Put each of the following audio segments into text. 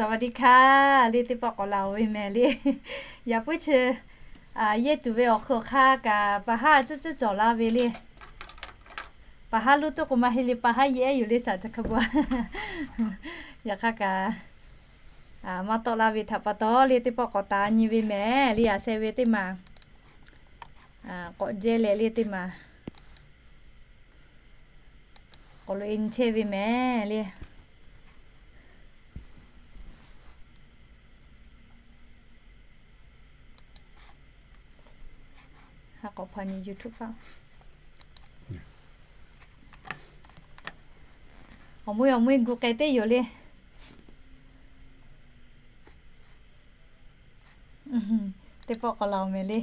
สวัสดีค่ะ le, teˇ pawˆ k'awꞈ la-oˬ ve mehˍ le. Yaꞈ puiˉ chi yehˇ tuˬ ve awˬ hk'aw hk'a kaꞈ, paˍ haˉ tcuhˉ tcuhˉ cawˬ laˇ ve le. Paˍ haˉ luˇ tuˉ k'o maˇ heˆ le, paˍ haˉ yehˇ yoˬ le, saˍ ca hk'a bu. Yaꞈ hk'aˇ kaꞈ, maˇ tawˆ laˇ ve htaꞈ pa taw le, teˇ pawˆ k'awꞈ taˍ nyi ve mehˍ le. A sheh ve teˇ maˬ k'awꞈ jehˇ leh le, teˇ maˬ k'awꞈ loꞈ-e nyi chehˇ ve mehˍ le. Haˉ k'awꞈ hpaw nyi YouTube paˆ. Awˬ mui awˬ mui gu k'ai teˇ yoˬ le. Teˇ pawˆ k'awꞈ la-oˬ mehˍ le.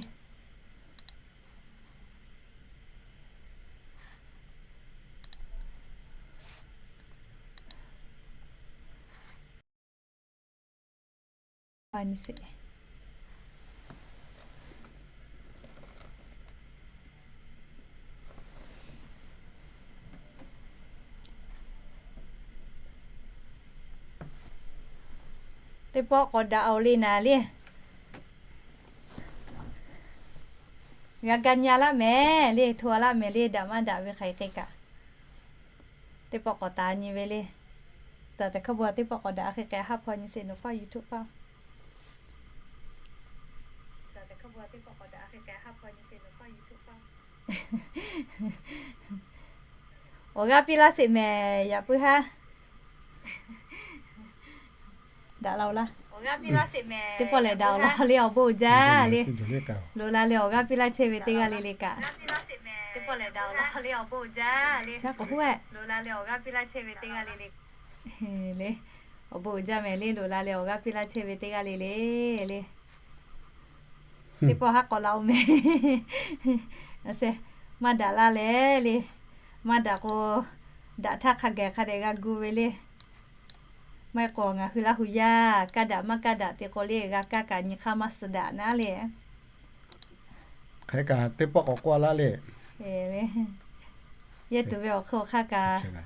Teˇ pawˆ k'awꞈ daꞈ-oˬ le naˍ le. G'a ga nyi laˇ mehˍ le, hto-a laˇ mehˍ le, daꞈ maˇ daꞈ ve hk'aˬ hk'e kaꞈ. Teˇ pawˆ k'awꞈ taˍ nyi ve le. Caˬ caˬ hk'a bu teˇ pawˆ k'awꞈ daꞈ hk'e k'ai haˉ hpaw nyi sheˍ nawˬ paˆ YouTube paˆ. Awˬ g'aˇ piˇ laˇ sheˍ mehˍ, yaꞈ puiˉ haˉ. Daꞈ la-oˬ laˇ. Teˇ pawˆ lehˬ daꞈ-oˬ laˇ le, awˬ bon uiˍ jaˇ le. Loꞈ la leh awˬ g'aˇ piˇ laˇ chehˇ ve teˇ g'aˇ le le kaꞈ. Teˇ pawˆ lehˬ daꞈ-oˬ laˇ le, awˬ bon uiˍ jaˇ le. Loꞈ la leh awˬ g'aˇ piˇ laˇ chehˇ ve teˇ g'aˇ le le. Le, awˬ bon uiˍ jaˇ mehˍ le, loꞈ la leh awˬ g'aˇ piˇ laˇ chehˇ ve teˇ g'aˇ le le le. Teˇ pawˆ haˉ k'awꞈ la-oˬ mehˍ. Maˇ daꞈ laˇ leh le. Maˇ daꞈ k'o, daꞈ htaˇ hk'a gaˬ hk'a dehꞈ g'a gu ve le. Maˇ heˆ k'o ngaˬ hui Laˇ hu yaˇ kaˇ daꞈ maˇ kaˇ daꞈ te k'o le, g'a kaˇ kaꞈ nyi hk'aˇ maˇ suh daꞈ naˉ le. Hk'e kaꞈ teˇ pawˆ k'awꞈ k'oˆ laˇ le. Yehˇ tuˬ ve awˬ hk'aw hk'a kaꞈ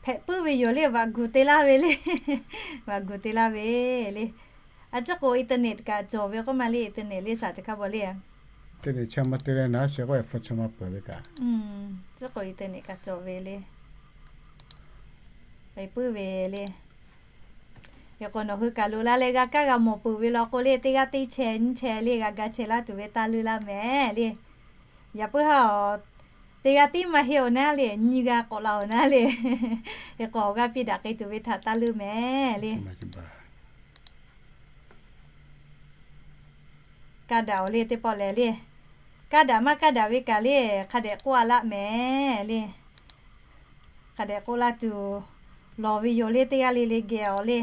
hpehꞈ puiˉ ve yoˬ le, vaꞈ guˬ te laˇ ve le. Vaꞈ guˬ te laˇ ve le. A ciˉ k'o internet kaꞈ cawˬ ve k'oˆ ma le, internet le saˍ ca hk'a baw le. Internet chaw maˇ te leh naˉ sheh k'oˆ ve hpu chaw maˇ peuˬ ve kaꞈ. Ciˉ k'o internet kaꞈ cawˬ ve le. K'ai puiˉ ve le. Hk'e k'o nawˬ hui kaꞈ loꞈ la leh g'a kaˇ g'a mawˬ peuˬ ve law k'o le, teˇ g'aˇ teˇ chehˇ nyiˇ chehˇ le g'a ga chehˇ laˇ tuˬ ve taˇ leuˇ laˇ mehˍ le. Yaꞈ puiˉ haˉ-oˬ, teˇ g'aˇ tiˉ maˇ heˆ-oˬ naˉ le, nyiˇ g'aˇ k'awꞈ la-oˬ naˉ le. Hk'e k'o awˬ g'aˇ piˇ daꞈ k'ai tuˬ ve htaꞈ taˇ leuˇ mehˍ le. Kaˇ daꞈ-oˬ le teˇ pawˆ lehˬ le. Kaˇ daꞈ maˇ kaˇ daꞈ ve kaꞈ le, hk'a dehꞈ k'oˆ-a laˇ mehˍ le. Hk'a dehꞈ k'oˆ laˇ tuˬ lawˬ ve yoˬ le, teˇ g'aˇ le le geh-oˬ le.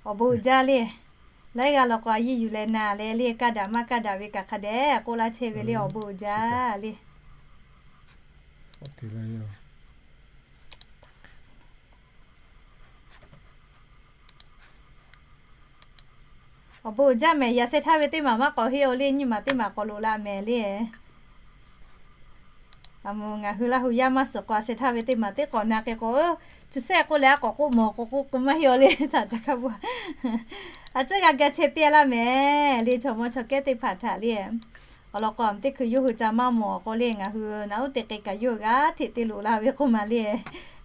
Awˬ bon uiˍ jaˇ le. Laiˉ g'aˇ law k'o a yiˇ yuˬ leh na leh le, kaˇ daꞈ maˇ kaˇ daꞈ ve kaꞈ hk'a dehꞈ k'oˆ laˇ chehˇ ve le, awˬ bon uiˍ jaˇ le. Awˬ bon uiˍ jaˇ mehˍ, yaꞈ sheh htaˇ ve teˇ maˬ maˇ k'awꞈ heˆ-oˬ le, nyiˇ maˬ teˇ maˬ k'awꞈ loꞈ la mehˍ le. A mvuh ngaˬ hui Laˇ hu yaˇ maˇ suhˍ k'o a sheh htaˇ ve teˇ maˬ teˇ k'awꞈ na k'ai k'o, chi sehˆ k'oˆ leh a k'awꞈ k'oˆ mawˬ k'o k'oˆ k'o maˇ heˆ-oˬ le, saˍ ca hk'a bu. A ciˉ g'a ga chehˇ piˇ laˇ mehˍ le, chaw mawˇ chaw kehˉ teˇ hpaˍ htaꞈ le. Awˬ lawn k'o a teˇ hkui yawˇ hui ca maˇ mawˬ k'o le, ngaˬ hui naˬ uˉ te k'ai kaꞈ yawˇ hui g'aˇ hteꞈ te loꞈ la ve k'oˆ ma le.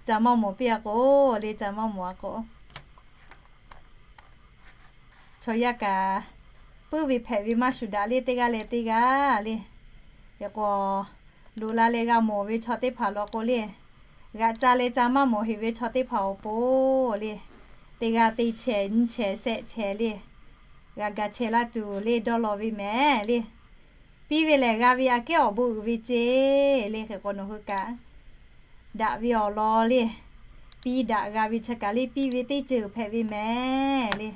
Ca maˇ mawˬ piˇ-a k'o le, ca maˇ mawˬ-a k'o chaw yaˇ kaꞈ puiˉ ve hpehꞈ ve maˇ shuˍ daꞈ le, teˇ g'aˇ leh teˇ g'aˇ le. Hk'e k'o loꞈ la leh g'a mawˬ ve chaw teˇ hpaˍ law k'o le, g'aꞈ ca leh ca maˇ mawˬ heˍ ve chaw teˇ hpaˍ awˬ pon le, teˇ g'aˇ teˇ chehˇ nyiˇ chehˇ shehˆ chehˇ le, g'a ga chehˇ laˇ tuˬ le dawˇ law ve mehˍ le. Piˇ ve lehˬ g'a ve aꞈ kehˉ awˬ bon uiˍ ve ceˇ le. Hk'e k'o nawˬ hui kaꞈ daꞈ ve awˬ lawn le, piˇ daꞈ g'a ve chi kaꞈ le, piˇ ve teˇ ceuˬ hpehꞈ ve mehˍ le.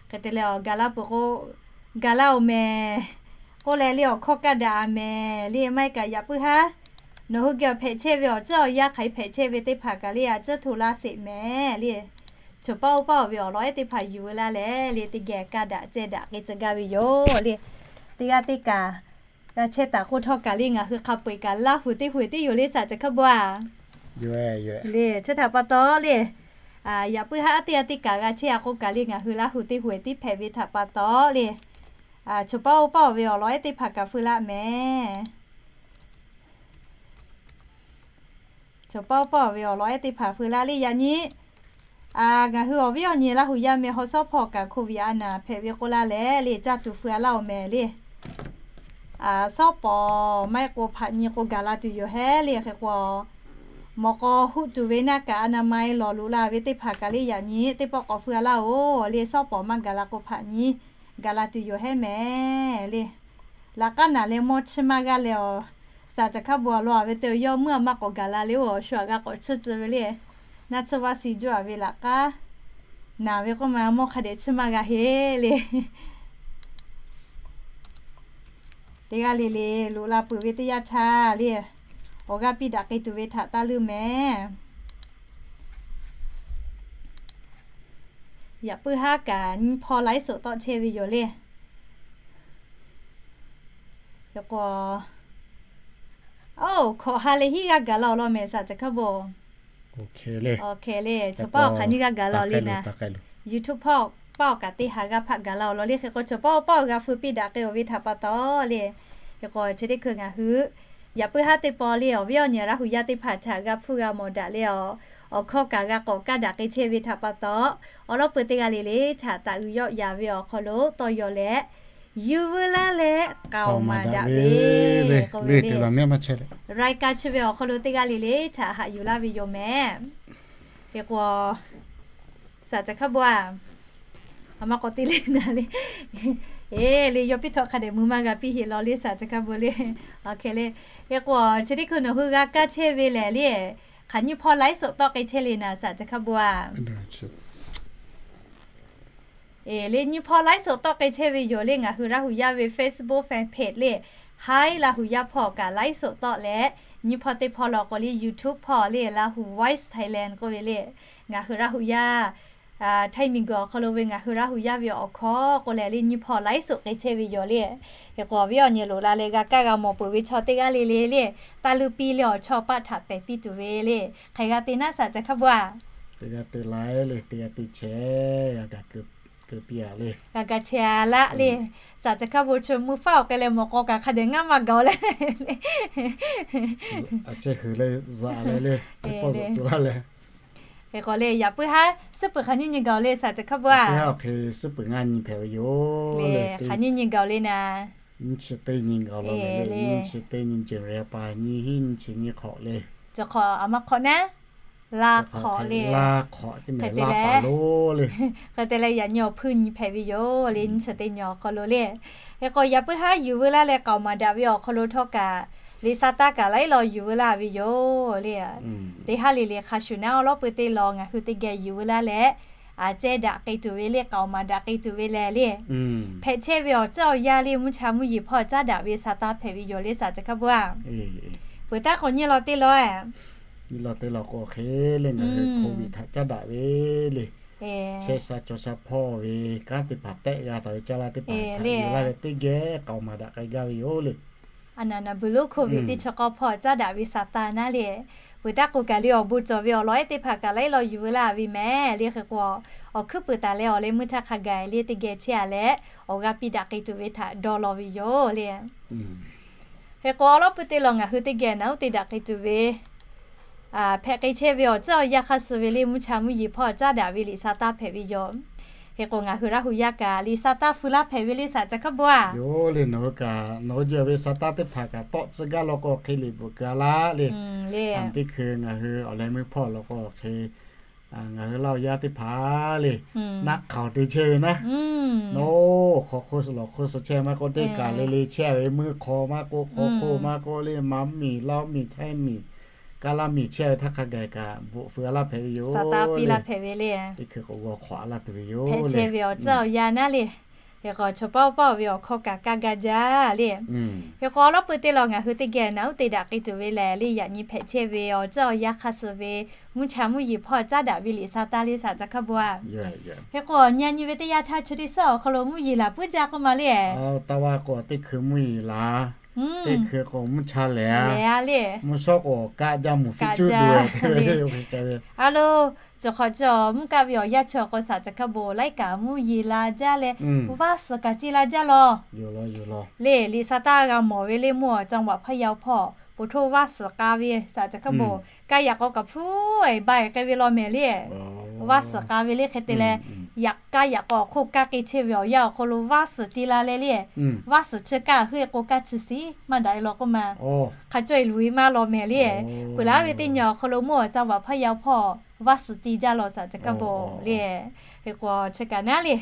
Hk'e te leh awˬ gaˬ laˇ peuˬ k'o, gaˬ laˇ-oˬ mehˍ k'oˆ leh le, awˬ hkawˇ kaˇ daꞈ-a mehˍ le. Maˇ heˆ kaꞈ yaꞈ puiˉ haˉ nawˬ hui geh awˬ hpehꞈ chehˇ ve awˬ ceuˬ awˬ yanˇ hk'aˬ hk'e hpehꞈ chehˇ ve teˇ hpaˍ kaꞈ le, a ciˉ hto laˇ sheˍ mehˍ le. Choˬ paˇ oˇ paˇ awˬ ve awˬ lawn ehˉ teˇ hpaˍ yuˬ veu laˇ leh le, teˇ geh kaˇ daꞈ ceh daꞈ k'ai tcuh gaˇ ve yoˬ le. Teˇ g'aˇ teˇ kaꞈ g'a chehˇ taˍ k'oˆ htawˇ kaꞈ le, ngaˬ hui hk'a peu-eˬ kaꞈ Laˇ huˍ teˇ huˍ tiˉ yoˬ le, saˍ caˬ hkaˇ bon a. Le chi htaꞈ pa taw le, yaꞈ puiˉ haˉ teˇ g'aˇ teˇ kaꞈ g'a chehˇ a k'oˆ kaꞈ le, ngaˬ hui Laˇ huˍ teˇ huˍ tiˉ hpehꞈ ve htaꞈ pa taw le, choˬ paˇ oˇ paˇ awˬ ve awˬ lawn ehˉ teˇ hpaˍ kaꞈ feu laˇ mehˍ. Choˬ paˇ oˇ paˇ awˬ ve awˬ lawn ehˉ teˇ hpaˍ feu laˇ le. Yaꞈ nyi ngaˬ hui awˬ viˉ awˬ nyi Laˇ huˍ yaˇ meh haw sawˉ hpawˇ kaꞈ hk'oˆ viꞈ a naˍ hpehꞈ ve k'oˆ laˇ leh le, caˇ tuˬ feu a laˇ oˬ mehˍ le. Sawˉ pawˍ maˇ heˆ k'o hpaꞈ nyi k'o gaˬ la tuˬ yoˬ hehˉ le. Hk'e k'o, mawꞈ k'aw huˆ tuˬ ve naˆ kaꞈ a naˍ ma-e lawˬ loꞈ la ve teˇ hpaˍ kaꞈ le, yaꞈ nyi teˇ pawˆ k'awꞈ feu a laˇ oˬ le. Sawˉ pawˍ maˇ gaˬ la k'o hpaꞈ nyi gaˬ la tuˬ yoˬ hehˉ mehˍ le. Laꞈ k'aˉ naˬ leh mawˇ chiˇ maˇ g'aˇ leh awˬ, saˍ caˬ hkaˇ bon a law a ve te yawˇ meuˇ a maˇ k'awꞈ gaˬ la le, awˬ shu a g'a k'awꞈ chiˇ tcuh ve le. Naˆ tsuhˇ vaˇ si juˇ a ve laꞈ k'aˉ naˬ ve k'oˆ ma mawˇ hk'a dehꞈ chiˇ maˇ g'a heˆ le. Teˇ g'aˇ le le loꞈ la peuˬ ve teˇ yanˇ htaˇ le, awˬ g'aˇ piˇ daꞈ k'ai tuˬ ve htaꞈ taˇ leuˇ mehˍ. Yaꞈ puiˉ haˉ kaꞈ nyiˇ hpawˇ laiˉ soꞈ tawˆ chehˇ ve yoˬ le. K'o, oˇ hkawꞈ ha leh hiˉ g'aˇ gaˬ la awˬ lawn mehˍ saˍ caˬ hkaˇ bon. Awˬ hk'e le, choˬ paˇ awˬ hk'aˬ nyiˇ g'aˇ gaˬ la awˬ le naˍ. YouTube hpawˇ paˇ awˬ kaꞈ teˇ ha g'aˇ hpaˆ gaˬ la awˬ lawn le. Hk'e k'o choˬ paˇ oˇ paˇ awˬ g'a feu piˇ daꞈ k'ai awˬ ve htaꞈ pa taw le. Hk'e k'o chi teˇ hkui ngaˬ hui yaꞈ puiˉ haˉ teˇ paw le, awˬ viˉ awˬ nyi Laˇ huˍ yaˇ teˇ hpaˍ htaꞈ g'a hpfuhˇ g'a mawˬ daꞈ le, awˬ hkawˇ kaꞈ g'a k'awꞈ kaˇ daꞈ k'ai chehˇ ve htaꞈ pa taw, awˬ lawˉ peuˬ teˇ g'aˇ le le htaꞈ taˍ uiˍ yawˆ yaˍ ve awˬ hk'aw lo tawˇ yaw leh, yuˬ veu laˇ leh k'aoˍ maˍ daꞈ ve le. Raiˍ kaˍ chi ve awˬ hk'aw lo teˇ g'aˇ le le htaꞈ haꞈ yuˬ laˇ ve yoˬ mehˍ. Hk'e k'o, saˍ caˬ hkaˇ bon a, a ma k'awꞈ te le naˍ le. Eˬ le, yawˇ piˇ htawꞈ hk'a dehꞈ mui maˇ g'a piˇ heˆ law le saˍ caˬ hk'a bon le. Awˬ hk'e le. Hk'e k'o, chi teˇ hkui nawˬ hui g'a kaˇ chehˇ ve lehˬ le, hk'aˬ nyiˇ hpawˇ laiˉ soꞈ tawˆ k'ai chehˇ le naˍ saˍ caˬ hkaˇ bon a. Eˬ le, nyiˇ hpawˇ laiˉ soꞈ tawˆ k'ai chehˇ ve yoˬ le. Ngaˬ hui Laˇ huˍ yaˇ ve Facebook fan page le, haiˉ Laˇ huˍ yaˇ hpawˇ kaꞈ laiˉ soꞈ tawˆ leh, nyiˇ hpawˇ teˇ hpawˇ law k'o le YouTube hpawˇ le, Laˇ huˍ Voice Thailand k'oˆ ve le. Ngaˬ hui Laˇ huˍ yaˇ, Htaiˇ miˬ guiˬ awˬ hk'aw lo ve ngaˬ hui Laˇ huˍ yaˇ ve awˬ hkawˇ k'oˆ leh le, nyiˇ hpawˇ laiˉ soꞈ k'ai chehˇ ve yoˬ le. Hk'e k'o, awˬ viˉ awˬ nyi loꞈ la leh g'a kaˇ g'a mawˬ peuˬ ve chaw teˇ g'aˇ le le le, taˇ leuˇ piˇ le, awˬ chawˇ paˆ htaꞈ pehˬ piˇ tuˬ ve le. Hk'e g'a te naˉ saˍ caˬ hkaˇ bon a. Teˇ g'aˇ te la le, teˇ g'aˇ te chehˇ g'a kaꞈ keu piˇ a le. G'a kaꞈ chehˇ a laˇ le. Saˍ caˬ hkaˇ bon chi mui faˉ awˬ k'ai leh mawˬ k'aw kaꞈ hk'a dehꞈ ngaˇ maˇ gaˬ-oˬ le. A shehˇ hui le, zaꞈ leh le, teˇ pawˆ zuhꞈ tu laˇ le. Hk'e k'o le, yaꞈ puiˉ haˉ suhˉ peuˬ hk'aˬ nyiˇ nyi gaˬ-oˬ le saˍ caˬ hkaˇ bon a. Hk'e suhˉ peuˬ ngaˇ nyi hpehꞈ ve yoˬ le. Hk'aˬ nyiˇ nyi gaˬ-oˬ le naˍ. Nyiˇ chi teˇ nyi gaˬ law le, nyiˇ chi teˇ nyi January pa nyiˇ hinˉ nyiˇ chi nyiˇ hk'awꞈ le. Cawˬ hk'awꞈ a ma hk'awꞈ naˉ, la hk'awꞈ le. Hk'e te leh, hk'e te leh yaꞈ nyi awˬ hpuiˇ nyi hpehꞈ ve yoˬ le, nyiˇ chi teˇ nyi awˬ hk'aw lo le. Hk'e k'o, yaꞈ puiˉ haˉ yuˬ veu laˇ leh k'aoˍ maˍ daꞈ ve awˬ hk'aw lo htawˇ kaꞈ, liꞈ sa taˇ kaꞈ laiˉ law yuˬ veu laˇ ve yoˬ le. Teˇ haˉ le le hk'a shuˍ naˉ awˬ lawˉ peuˬ teˇ law ngaˬ hui teˇ geh yuˬ veu laˇ leh, a ceh daꞈ k'ai tuˬ ve le, k'aoˍ maˍ daꞈ k'ai tuˬ ve lehˬ le. Hpehꞈ chehˇ ve awˬ ceuˬ awˬ yanˇ le, mvuhˇ cha mvuhˇ yeˬ hpawˇ caˉ daꞈ ve sa taˇ hpehꞈ ve yoˬ le saˍ caˬ hkaˇ bon a. Peuˬ taˉ k'o nyiˇ law teˇ law, nyiˇ law teˇ law k'o hk'e le, ngaˬ hui hk'oˆ ve htaꞈ caˉ daꞈ ve le. Chehˇ sha cawˬ sha hpawˇ ve kanˉ teˇ hpaˍ tehˆ g'a taˍ ve caˇ laˇ teˇ hpaˍ htaꞈ yuˬ laˇ leh teˇ geh k'aoˍ maˍ daꞈ k'ai gaˇ ve yoˬ le. A naˍ naˍ buiˬ lonˉ hk'oˆ ve teˇ chi k'awˇ hpawˇ caˉ daꞈ ve sa taˇ naˉ le. Peuˬ taˉ k'o kaꞈ le awˬ bon cawˬ ve awˬ lawn ehˉ teˇ hpaˍ kaꞈ laiˉ law yuˬ veu laˇ ve mehˍ le. Hk'e k'o, awˬ hkuiˉ puiˍ taˍ leh awˬ leh meuˇ htaˇ hk'a gaˬ le teˇ geh chehˇ a leh, awˬ g'aˇ piˇ daꞈ k'ai tuˬ ve htaꞈ dawˇ law ve yoˬ le. Hk'e k'o, awˬ lawˉ peuˬ teˇ law ngaˬ hui teˇ geh naꞈ uˉ te daꞈ k'ai tuˬ ve hpehꞈ k'ai chehˇ ve awˬ ceuˬ awˬ yanˇ hk'a suh ve le, mvuhˇ cha mvuhˇ yeˬ hpawˇ caˉ daꞈ ve liꞈ sa taˇ hpehꞈ ve yoˬ. Hk'e k'o, ngaˬ hui Laˇ huˍ yaˇ kaꞈ liꞈ sa taˇ feu laˇ hpehꞈ ve le saˍ caˬ hkaˇ bon a. Yoˬ le, nawˬ hui kaꞈ nawˬ hui jaw ve sa taˇ teˇ hpaˍ kaꞈ tawˆ tcuh gaˇ law k'o hk'e liꞈ bvuhꞈ keu a laˇ le. Teˇ hkui ngaˬ hui awˬ leh meuˇ hpawˇ law k'o hk'e, ngaˬ hui Laˇ huˍ yaˇ teˇ hpaˍ le, naˆ hk'aoˍ te chehˇ ve naˉ, nawˬ hk'aw hk'oˆ suh lawˬ hk'oˆ suh chehˇ maˇ k'oˆ, teˇ kaˬ le le chehˇ ve meuˇ hk'aw maˇ k'oˆ, hk'aw hk'oˆ maˇ k'oˆ le, Manˇ miˬ, Laˇ miˬ, Htaiˇ miˬ, Kaˇ laˇ miˬ chehˇ ve htaˇ hk'a gaˬ kaꞈ bvuhꞈ feu a laˇ hpehꞈ ve yoˬ le. Teˇ hkui k'o g'aw hk'awꞈ a laˇ tuˬ ve yoˬ le. Hpehꞈ chehˇ ve awˬ ceuˬ awˬ yanˇ naˉ le, Hk'e k'o chaw paˇ paˇ ve awˬ hkawˇ kaꞈ kaˇ gaˇ jaˇ le. Hk'e k'o lawˇ pui teˇ law ngaˬ hui teˇ geh naˬ uˉ te daꞈ k'ai tuˬ ve lehˬ le, yaꞈ nyi hpehꞈ chehˇ ve awˬ ceuˬ awˬ yanˇ hk'a suh ve mvuhˇ cha mvuhˇ yeˬ hpawˇ caˉ daꞈ ve liꞈ sa taˇ le saꞈ ca hkaˇ bon a. Hk'e k'o nyi nyi ve teˇ yanˇ htaˇ chi teˇ suhˉ awˬ hk'aw lo mvuhˇ yeˬ laˬ puiˉ jaˇ k'oˆ ma le. Taˇ va k'o teˇ hkui mvuhˇ yeˬ laˬ, teˇ hkui k'o mvuhˇ cha lehˬ a le. Mvuhˇ shawˉ k'o kaˆ jaˇ mvuhˇ fiˉ cuˇ duˬ te ve le. A lo, cawˬ hk'awꞈ cawˬ mvuhˇ kaˆ ve awˬ yanˇ chi awˬ k'o saꞈ ca hkaˇ bon laiˉ kaꞈ mvuhˇ yeˬ la jaˇ leh, vaˇ suhˍ kaꞈ ce la jaˇ law. Le, liꞈ sa taˇ g'a mawˬ ve le mvuhˇ awˬ จังหวัดพะเยา hpawˇ ปลูก vaˇ suhˍ k'a ve saꞈ ca hkaˇ bon, ka yaꞈ k'aw kaꞈ hpu e ba e k'ai ve law mehˍ le. Vaˇ suhˍ k'a ve le hk'e te leh, yaꞈ ka yaꞈ k'aw awˬ hk'oˆ kaˇ k'ai chehˇ ve awˬ yanˇ awˬ hk'aw lo vaˇ suhˍ ce la leh le, vaˇ suhˍ chi kaˆ heuˆ e k'o kaˇ chi shiˍ maˇ daꞈ e law k'oˆ ma. Hk'a cawˇ e luˬ e maˇ law mehˍ le. Peuˬ laˉ ve teˇ nyi awˬ hk'aw lo mvuhˇ awˬ จังหวัดพะเยา hpawˇ vaˇ suhˍ ce jaˇ law saꞈ ca hkaˇ bon le. Hk'e k'o chi kaꞈ naˉ le,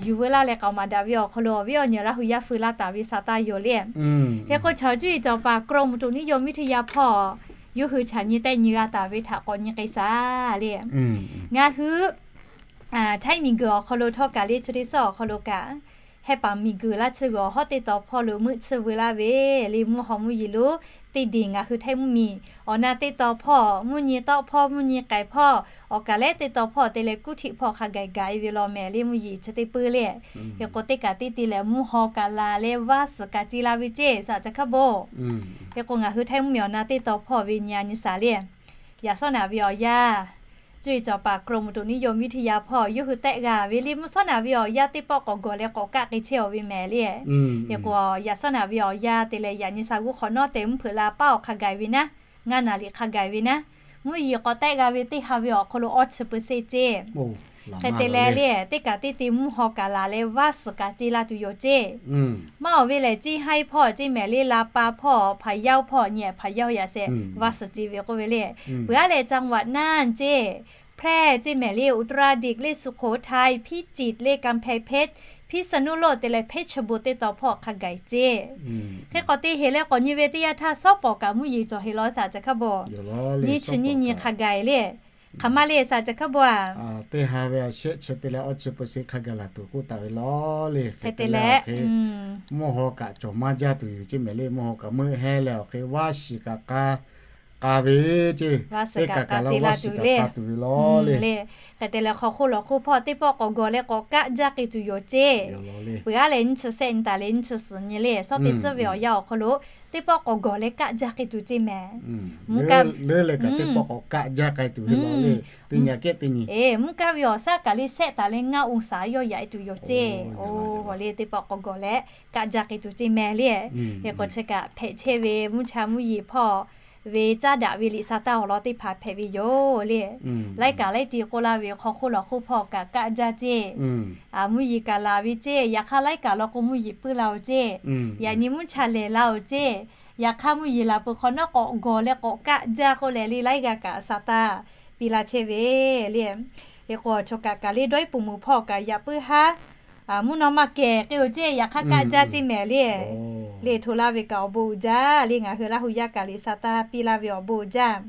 yuˬ veu laˇ leh k'aoˍ maˍ daꞈ ve awˬ hk'aw lo awˬ viˉ awˬ nyi Laˇ hu yaˇ feu laˇ taˍ ve sa taˇ yoˬ le. Hk'e k'o chaw cuˇ yiˍ cawˬ paˍ กรมอุตุนิยมวิทยา hpawˇ yawˇ hui chaꞈ nyi tehˆ nyi g'a taˍ ve htaꞈ k'awꞈ nyi k'ai saˍ le. Ngaˬ hui htaiˇ miˬguiˬ awˬ hk'aw lo htawˇ kaꞈ le chi teˇ suhˉ awˬ hk'aw lo kaꞈ, heh paˍ miˬguiˬ laˇ tsuhˇ g'awˬ hawˉ teˇ taw hpawˇ lo meuˆ tsuhˇ veu laˇ ve le mvuhˇ haw mvuhˇ yeˬ lo teˇ deˬ ngaˬ hui htaiˇ mvuhˇ miˬ awˬ na teˇ taw hpawˇ mvuhˇ nyi tawˆ hpawˇ mvuhˇ nyi k'ai hpawˇ awˬ kaˍ lehˉ teˇ taw hpawˇ te leh kuˉ htiˆ hpawˇ hk'a gaˬ gaˬ e ve law mehˍ le mvuhˇ yeˬ chi teˇ puiˉ le. Hk'e k'o teˇ kaꞈ teˇ te lehˬ mvuhˇ haw kaꞈ laˬ leh vaˇ suhˍ kaꞈ ce la ve ceˇ saꞈ ca hkaˇ bon. Hk'e k'o ngaˬ hui htaiˇ mvuhˇ miˬ awˬ na teˇ taw hpawˇ ve nyi a nyi saˍ le. Yaꞈ shawˉ naꞈ ve awˬ yaˇ, cuˇ yiˍ cawˬ paˍ กรมอุตุนิยมวิทยา hpawˇ yawˇ hui tehˆ g'a ve le mvuhˇ shawˉ naꞈ ve awˬ yaˇ teˇ pawˆ k'awꞈ gawˬ leh k'awꞈ kaˆ k'ai chehˇ aw ve mehˍ le. Hk'e k'o yaꞈ shawˉ naꞈ ve awˬ yaˇ te leh yaꞈ nyi sha g'uˇ hk'awꞈ nawˉ te mvuhˇ hpeuꞈ la paˉ awˬ hk'a gaˬ ve naˉ, ngaˇ naˍ liꞈ hk'a gaˬ ve naˉ, mvuhˇ yeˬ k'awꞈ tehˆ g'a ve teˇ ha ve awˬ hk'aw lo awˇ chi เปอร์เซ็นต์ ceˇ. Hk'e te leh le teˇ kaꞈ teˇ te mvuhˇ haw kaꞈ laˬ leh vaˇ suhˍ kaꞈ ce la tuˬ yoˬ ceˇ. Maˇ awˬ ve lehˬ ceˇ haiˇ hpawˇ ceˇ mehˍ le, la pa hpawˇ, hpaˍ yaˇ hpawˇ nyi hpaˍ yaˇ yaꞈ sheh vaˇ suhˍ ce ve k'oˆ ve le. Peuˬ aˉ leh จังหวัดน่าน ceˇ, แพร่ ceˇ mehˍ le, อุตรดิตถ์ le, สุโขทัย พิจิตร le, กำแพงเพชร พิษณุโลก te leh เพชรบูรณ์ teˇ taw hpawˇ hk'a gaˬ ceˇ. Hk'e k'awꞈ te heˍ leh k'awꞈ nyi ve teˇ yanˇ htaˇ shawˉ pawˍ kaꞈ mvuhˇ yeˬ cawˬ heˍ law saꞈ ca hkaˇ bon. Nyiˇ chi nyiˇ nyi hk'a gaˬ le. Hk'aˬ ma le saꞈ ca hkaˇ bon a. Teˇ ha ve awˬ shehˆ chi te leh awˇ chi เปอร์เซ็นต์ hk'a gaˬ laˬ tuˬ k'oˆ taˍ ve law le. Hk'e te leh mvuhˇ haw kaꞈ cawˬ maˇ jaˇ tuˬ yoˬ ceˇ mehˍ le. Mvuhˇ haw kaꞈ meuˆ hehˉ leh awˬ hk'e vaˇ shiˍ kaꞈ k'a k'a ve ceˇ. Vaˇ suhˍ kaꞈ k'a ce la tuˬ le. Le, hk'e te leh hk'aw hk'oˆ lawˬ hk'oˆ hpawˇ teˇ pawˆ k'awꞈ gawˬ leh k'awꞈ kaˆ jaˇ k'ai tuˬ yoˬ ceˇ. Peuˬ aˉ leh nyiˇ chi shehˆ nyi taˍ leh nyiˇ chi suhˍ nyi le, shawˉ teˇ suhˉ ve awˬ yanˇ awˬ hk'aw lo teˇ pawˆ k'awꞈ gawˬ leh kaˆ jaˇ k'ai tuˬ ceˇ mehˍ. Mvuhˇ kaˆ, teˇ pawˆ k'awꞈ kaˆ jaˇ k'ai tuˬ ve law le. Teˇ nyi kehˉ teˇ nyi, mvuhˇ kaˆ ve awˬ shaˉ kaꞈ le shehˆ taˍ leh ngaˇ องศา yawˇ yaꞈ e tuˬ yoˬ ceˇ. Oˬ, le teˇ pawˆ k'awꞈ gawˬ leh kaˆ jaˇ k'ai tuˬ ceˇ mehˍ le. Hk'e k'o chi kaꞈ hpehꞈ chehˇ ve mvuhˇ cha mvuhˇ yeˬ hpawˇ ve caˉ daꞈ ve liꞈ sa taˇ awˬ lawn teˇ hpaˍ hpehꞈ ve yoˬ le. Laiˉ kaꞈ laiˉ ti k'oˆ laˇ ve hk'aw hk'oˆ lawˬ hk'oˆ hpawˇ kaꞈ kaˆ jaˇ ceˇ. Mvuhˇ yeˬ kaꞈ laˬ ve ceˇ, yaꞈ hk'aˇ laiˉ kaꞈ law k'o mvuhˇ yeˬ puiˉ la oˬ ceˇ. Yaꞈ nyi mvuhˇ cha lehˬ la oˬ ceˇ. Yaꞈ hk'aˇ mvuhˇ yeˬ laˬ peuˬ hk'awꞈ nawˉ k'awꞈ gawˬ leh k'awꞈ kaˆ jaˇ k'oˆ leh le laiˉ g'aˇ kaꞈ sa taˇ piˇ laˇ chehˇ ve le. Hk'e k'o chaw kaꞈ kaꞈ le dawˇ iˉ puˍ muˍ hpawˇ kaꞈ yaꞈ puiˉ haˉ, mvuhˇ naw ma kehˬ k'ai oˬ ceˇ, yaꞈ hk'aˇ kaˆ jaˇ ceˇ mehˍ le. Le hto laˇ ve kaꞈ awˬ bon uiˍ jaˇ le, ngaˬ hui Laˇ hu yaˇ kaꞈ liꞈ sa taˇ piˇ laˇ ve awˬ bon uiˍ jaˇ.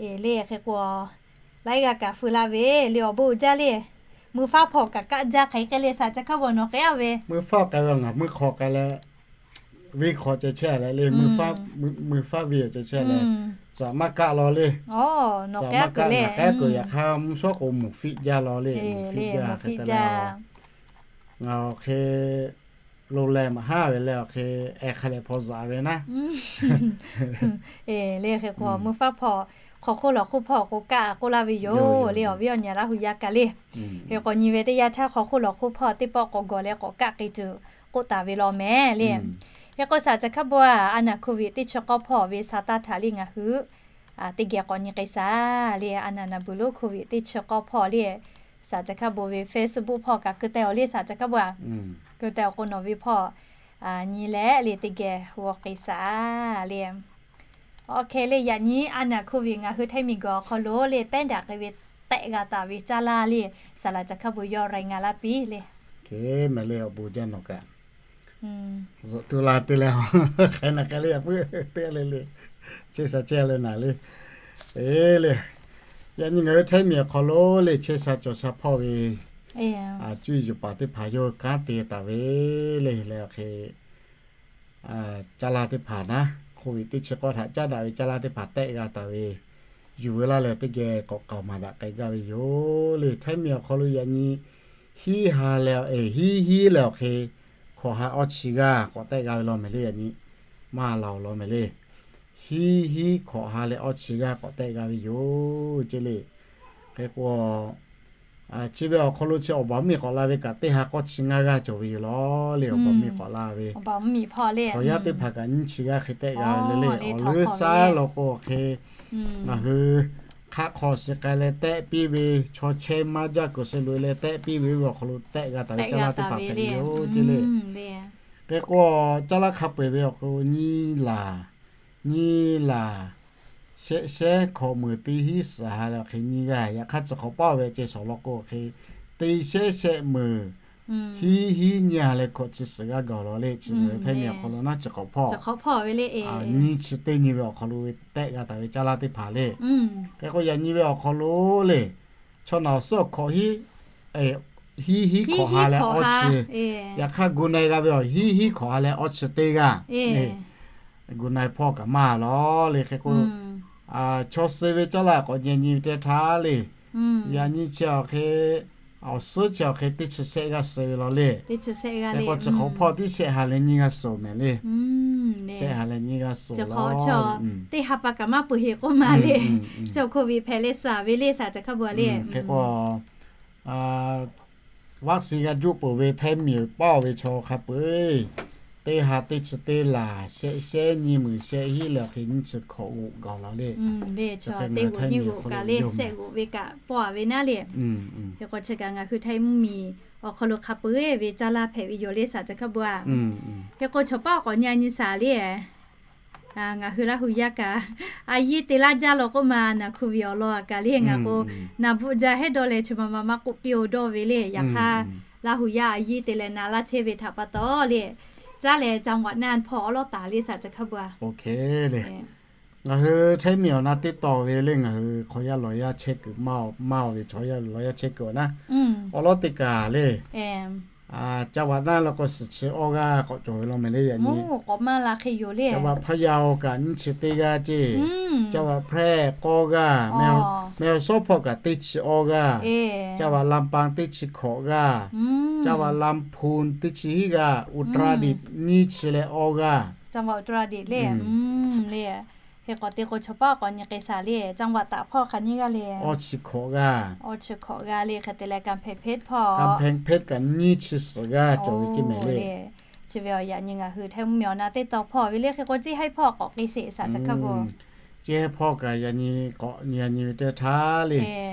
E le hk'e k'o laiˉ g'aˇ kaꞈ feu laˇ ve le awˬ bon uiˍ jaˇ le. Mui faˉ hpawˇ kaꞈ kaˆ jaˇ hk'e k'ai le saꞈ ca hkaˇ bon nawˬ k'ai a ve. Mui faˉ k'ai ve ngaˬ mui hk'aw k'ai leh, venˇ hk'aw ceh chehˇ leh le, mui faˉ ve awˬ ceh chehˇ leh, caꞈ maˇ kaˆ law le. Caꞈ maˇ kaˆ ngaˬ k'ehˉ k'o yaꞈ hk'aˇ mvuhˇ shawˉ k'o mvuhˇ fiˆ jaˇ law le, mvuhˇ fiˆ jaˇ hk'e te le. Ngaˬ awˬ hk'e lo leh maˇ haˉ ve leh awˬ hk'e, eh hk'a leh hpaw zaꞈ ve naˉ. E le hk'e k'o mui faˉ hpawˇ hk'aw hk'oˆ lawˬ hk'oˆ hpawˇ k'o kaˆ k'oˆ laˇ ve yoˬ le awˬ viˉ awˬ nyi Laˇ hu yaˇ kaꞈ le. Hk'e k'o nyi ve teˇ yanˇ htaˇ hk'aw hk'oˆ lawˬ hk'oˆ hpawˇ teˇ pawˆ k'awꞈ gawˬ leh k'awꞈ kaˆ k'ai tuˬ k'oˆ taˍ ve law mehˍ le. Hk'e k'o saꞈ ca hkaˇ bon a, a naˬ โควิด teˇ chi k'awˇ hpawˇ ve sa taˇ htaꞈ le ngaˬ hui teˇ geh k'awꞈ nyi k'ai saˍ le. A naˬ naˬ buˬ lo โควิด teˇ chi k'awˇ hpawˇ le saꞈ ca hkaˇ bon ve Facebook hpawˇ kaꞈ keu teh awˬ le saꞈ ca hkaˇ bon a, keu teh awˬ k'o nawˬ ve hpawˇ nyi leh le teˇ geh g'aw k'ai saˍ le. Awˬ hk'e le yaꞈ nyi a naˬ โควิด ngaˬ hui htaiˇ miˬ guiˬ awˬ hk'aw lo le pehˉ daꞈ k'ai ve tehˆ g'a taˍ ve caˇ laˇ le, saˍ laꞈ ca hkaˇ bon yawˇ รายงาน laˇ piˇ le. Hk'e mehˍ le awˬ bon jaˇ nawˬ kaꞈ. Zuhꞈ tu la te leh, hk'e naˬ hk'e le yaꞈ puiˉ te le le, chehˇ sha chehˇ leh naˬ le. E le, yaꞈ nyi ngaˬ hui htaiˇ miˬ awˬ hk'aw lo le chehˇ sha cawˬ sha hpawˇ ve cuˇ yiˍ yuˬ paˍ teˇ hpaˍ yawˇ hui kanˉ te taˍ ve le. Leh awˬ hk'e caˇ laˇ teˇ hpaˍ naˉ, hk'oˆ ve teˇ chi k'awˇ htaꞈ caˉ daꞈ ve caˇ laˇ teˇ hpaˍ tehˆ g'a taˍ ve, yuˬ veu laˇ leh teˇ geh k'awꞈ k'aoˍ maˍ daꞈ k'ai gaˇ ve yoˬ le. Htaiˇ miˬ awˬ hk'aw lo yaꞈ nyi hiˉ ha leh, hiˉ hiˉ leh awˬ hk'e hkawꞈ ha awˇ chi g'aˇ k'awꞈ tehˆ g'a ve law mehˍ le. Yaꞈ nyi maˇ laˬ law mehˍ le. Hiˉ hiˉ hkawꞈ ha leh awˇ chi g'aˇ k'awꞈ tehˆ g'a ve yoˬ ce le. Hk'e k'o, chi ve awˬ hk'aw lo chi awˬ baˬ mvuhˇ miˬ k'awꞈ la ve kaꞈ teˇ ha k'awˇ chi ngaˇ g'aˇ cawˬ ve yoˬ law le. Awˬ baˬ mvuhˇ miˬ k'awꞈ la ve, awˬ yaˇ teˇ hpaˍ kaꞈ nyiˇ chi g'aˇ hk'e tehˆ g'a ve le le. Awˬ leuˉ shaˉ law k'o hk'e ngaˬ hui hk'aˆ hk'aw shiˍ k'ai leh tehˆ piˇ ve, chaw chehˇ maˇ jaˇ kuiˬ suh loꞈ e leh tehˆ piˇ ve, ve awˬ hk'aw lo tehˆ g'a taˍ ve caˇ laˇ teˇ hpaˍ hpehꞈ ve yoˬ ce le. Hk'e k'o, caˇ laˇ hk'a peu eˬ ve awˬ hk'aw lo nyiˇ laˬ, nyiˇ laˬ shehˆ shehˉ hkawꞈ meuˍ teˇ hiˉ suhˍ ha leh awˬ hk'e nyiˇ g'aˇ. Yaꞈ hk'aˇ tcuh hk'awꞈ paˇ ve ce shawˍ law k'o hk'e teˇ shehˉ shehˆ meuˍ hiˉ hiˉ nyiˇ ha leh hkawꞈ chi suhˍ g'aˇ gaˬ law le. Chi ngaˬ hui Htaiˇ miˬ awˬ hk'aw lo naˉ chi hk'awꞈ hpawˇ nyiˇ chi teˇ nyi ve awˬ hk'aw lo ve tehˆ g'a taˍ ve caˇ laˇ teˇ hpaˍ le. Hk'e k'o yaꞈ nyi ve awˬ hk'aw lo le, chaw naˬ awˬ suhˉ awˬ hkawꞈ hiˉ hiˉ hkawꞈ ha leh awˇ chi, yaꞈ hk'aˇ gu na-e g'a ve awˬ hiˉ hiˉ hkawꞈ ha leh awˇ chi teˇ g'aˇ gu na-e hpawˇ kaꞈ maˇ law le. Hk'e k'o, chaw suh ve caˇ laˇ k'awꞈ nyi nyi ve teˇ htaˇ le, yaꞈ nyi chi awˬ hk'e awˬ suhˉ chi awˬ hk'e teˇ chi shehˆ g'aˇ suh ve law le. Hk'e k'o tcuh hk'awꞈ hpawˇ tiˉ shehˆ ha leh nyiˇ g'aˇ suh mehˍ le. Shehˆ ha leh nyiˇ g'aˇ suh law. Teˇ ha pa kaꞈ maˇ peuˬ heˆ k'oˆ ma le. Chaw hk'oˆ ve hpehꞈ leh suh ve le, saˍ ca hkaˇ bu a le. Hk'e k'o, vaccine g'a juˆ peuˬ ve Htaiˇ miˬ paˇ ve chaw hk'a peu eˬ, teˇ ha teˇ chi teˇ laˬ shehˆ shehˉ nyiˇ meuˍ shehˆ hiˉ leh awˬ hk'e nyiˇ chi hkawꞈ g'oꞈ gaˬ laˬ le. Teˇ g'oꞈ nyiˇ g'oꞈ kaꞈ le shehˆ g'oꞈ ve kaꞈ pawˆ a ve naˉ le. Hk'e k'o chi kaꞈ ngaˬ hui Htaiˇ mvuhˇ miˬ awˬ hk'aw lo hk'a peu eˬ ve caˇ laˇ hpehꞈ ve yoˬ le, saˍ ca hkaˇ bu a. Hk'e k'o chaw paˇ k'awꞈ nyi nyi saˍ le. Ngaˬ hui Laˇ hu yaˇ kaꞈ a yiˇ te laˇ jaˇ law k'oˆ ma, naˬ hku ve awˬ lawn a kaꞈ le ngaˬ k'o, naˬ bvuhꞈ ja hehˉ dawˇ leh chi ma ma maˇ k'oˆ piˇ-oˬ dawˇ ve le. Yaꞈ hk'aˇ Laˇ hu yaˇ a yiˇ te leh na laˇ chehˇ ve htaꞈ pa taw le, caˇ leh ca waꞈ naˇ hpawˇ awˉ lawˉ taˍ le, saˍ ca hkaˇ bu a. Ngaˬ hui Htaiˇ miˬ awˬ na teˇ taw ve le, ngaˬ hui hk'aw yaˇ lawˬ yaˇ chehˇ kuiˬ maˇ, maˇ ve chaw yaˇ lawˬ yaˇ chehˇ kuiˬ awˬ na awˉ lawˉ teˇ kaˬ le. Ca waꞈ naˇ law k'o suhˍ chi awˇ g'aˇ k'awꞈ cawˬ ve law mehˍ le. Yaꞈ nyi ca waꞈ hpaˇ yaˇ-oˬ kaꞈ nyiˇ chi teˇ g'aˇ ce, ca waꞈ hpehˇ k'awˇ g'aˇ, meh awˬ shawˉ hpawˇ kaꞈ teˇ chi awˇ g'aˇ, ca waꞈ lamˇ paˍ teˇ chi hkawꞈ g'aˇ, ca waꞈ lamˇ hpu teˇ chi hiˉ g'aˇ, Uttaradik nyiˇ chi leh awˇ g'aˇ. Hk'e k'o te k'o chaw paˇ k'awꞈ nyi k'ai saˍ le, ca waꞈ taˍ hpawˇ hk'aˬ nyiˇ g'aˇ le, awˇ chi hkawꞈ g'aˇ, awˇ chi hkawꞈ g'aˇ le. Hk'e te leh Kanˍ hpeꞈ hpeˆ hpawˇ, Kanˍ hpeꞈ hpeˆ kaꞈ nyiˇ chi suhˍ g'aˇ cawˬ ve ce mehˍ le. Chi ve awˬ yaꞈ nyi ngaˬ hui Htaiˇ mvuhˇ miˬ awˬ na teˇ taw hpawˇ ve le. Hk'e k'o Ceˇ Haiˇ hpawˇ k'awꞈ k'ai sheˍ, saˍ ca hkaˇ bu. Ceˇ Haiˇ hpawˇ kaꞈ yaꞈ nyi k'awꞈ nyi yaꞈ nyi ve teˇ htaˇ le,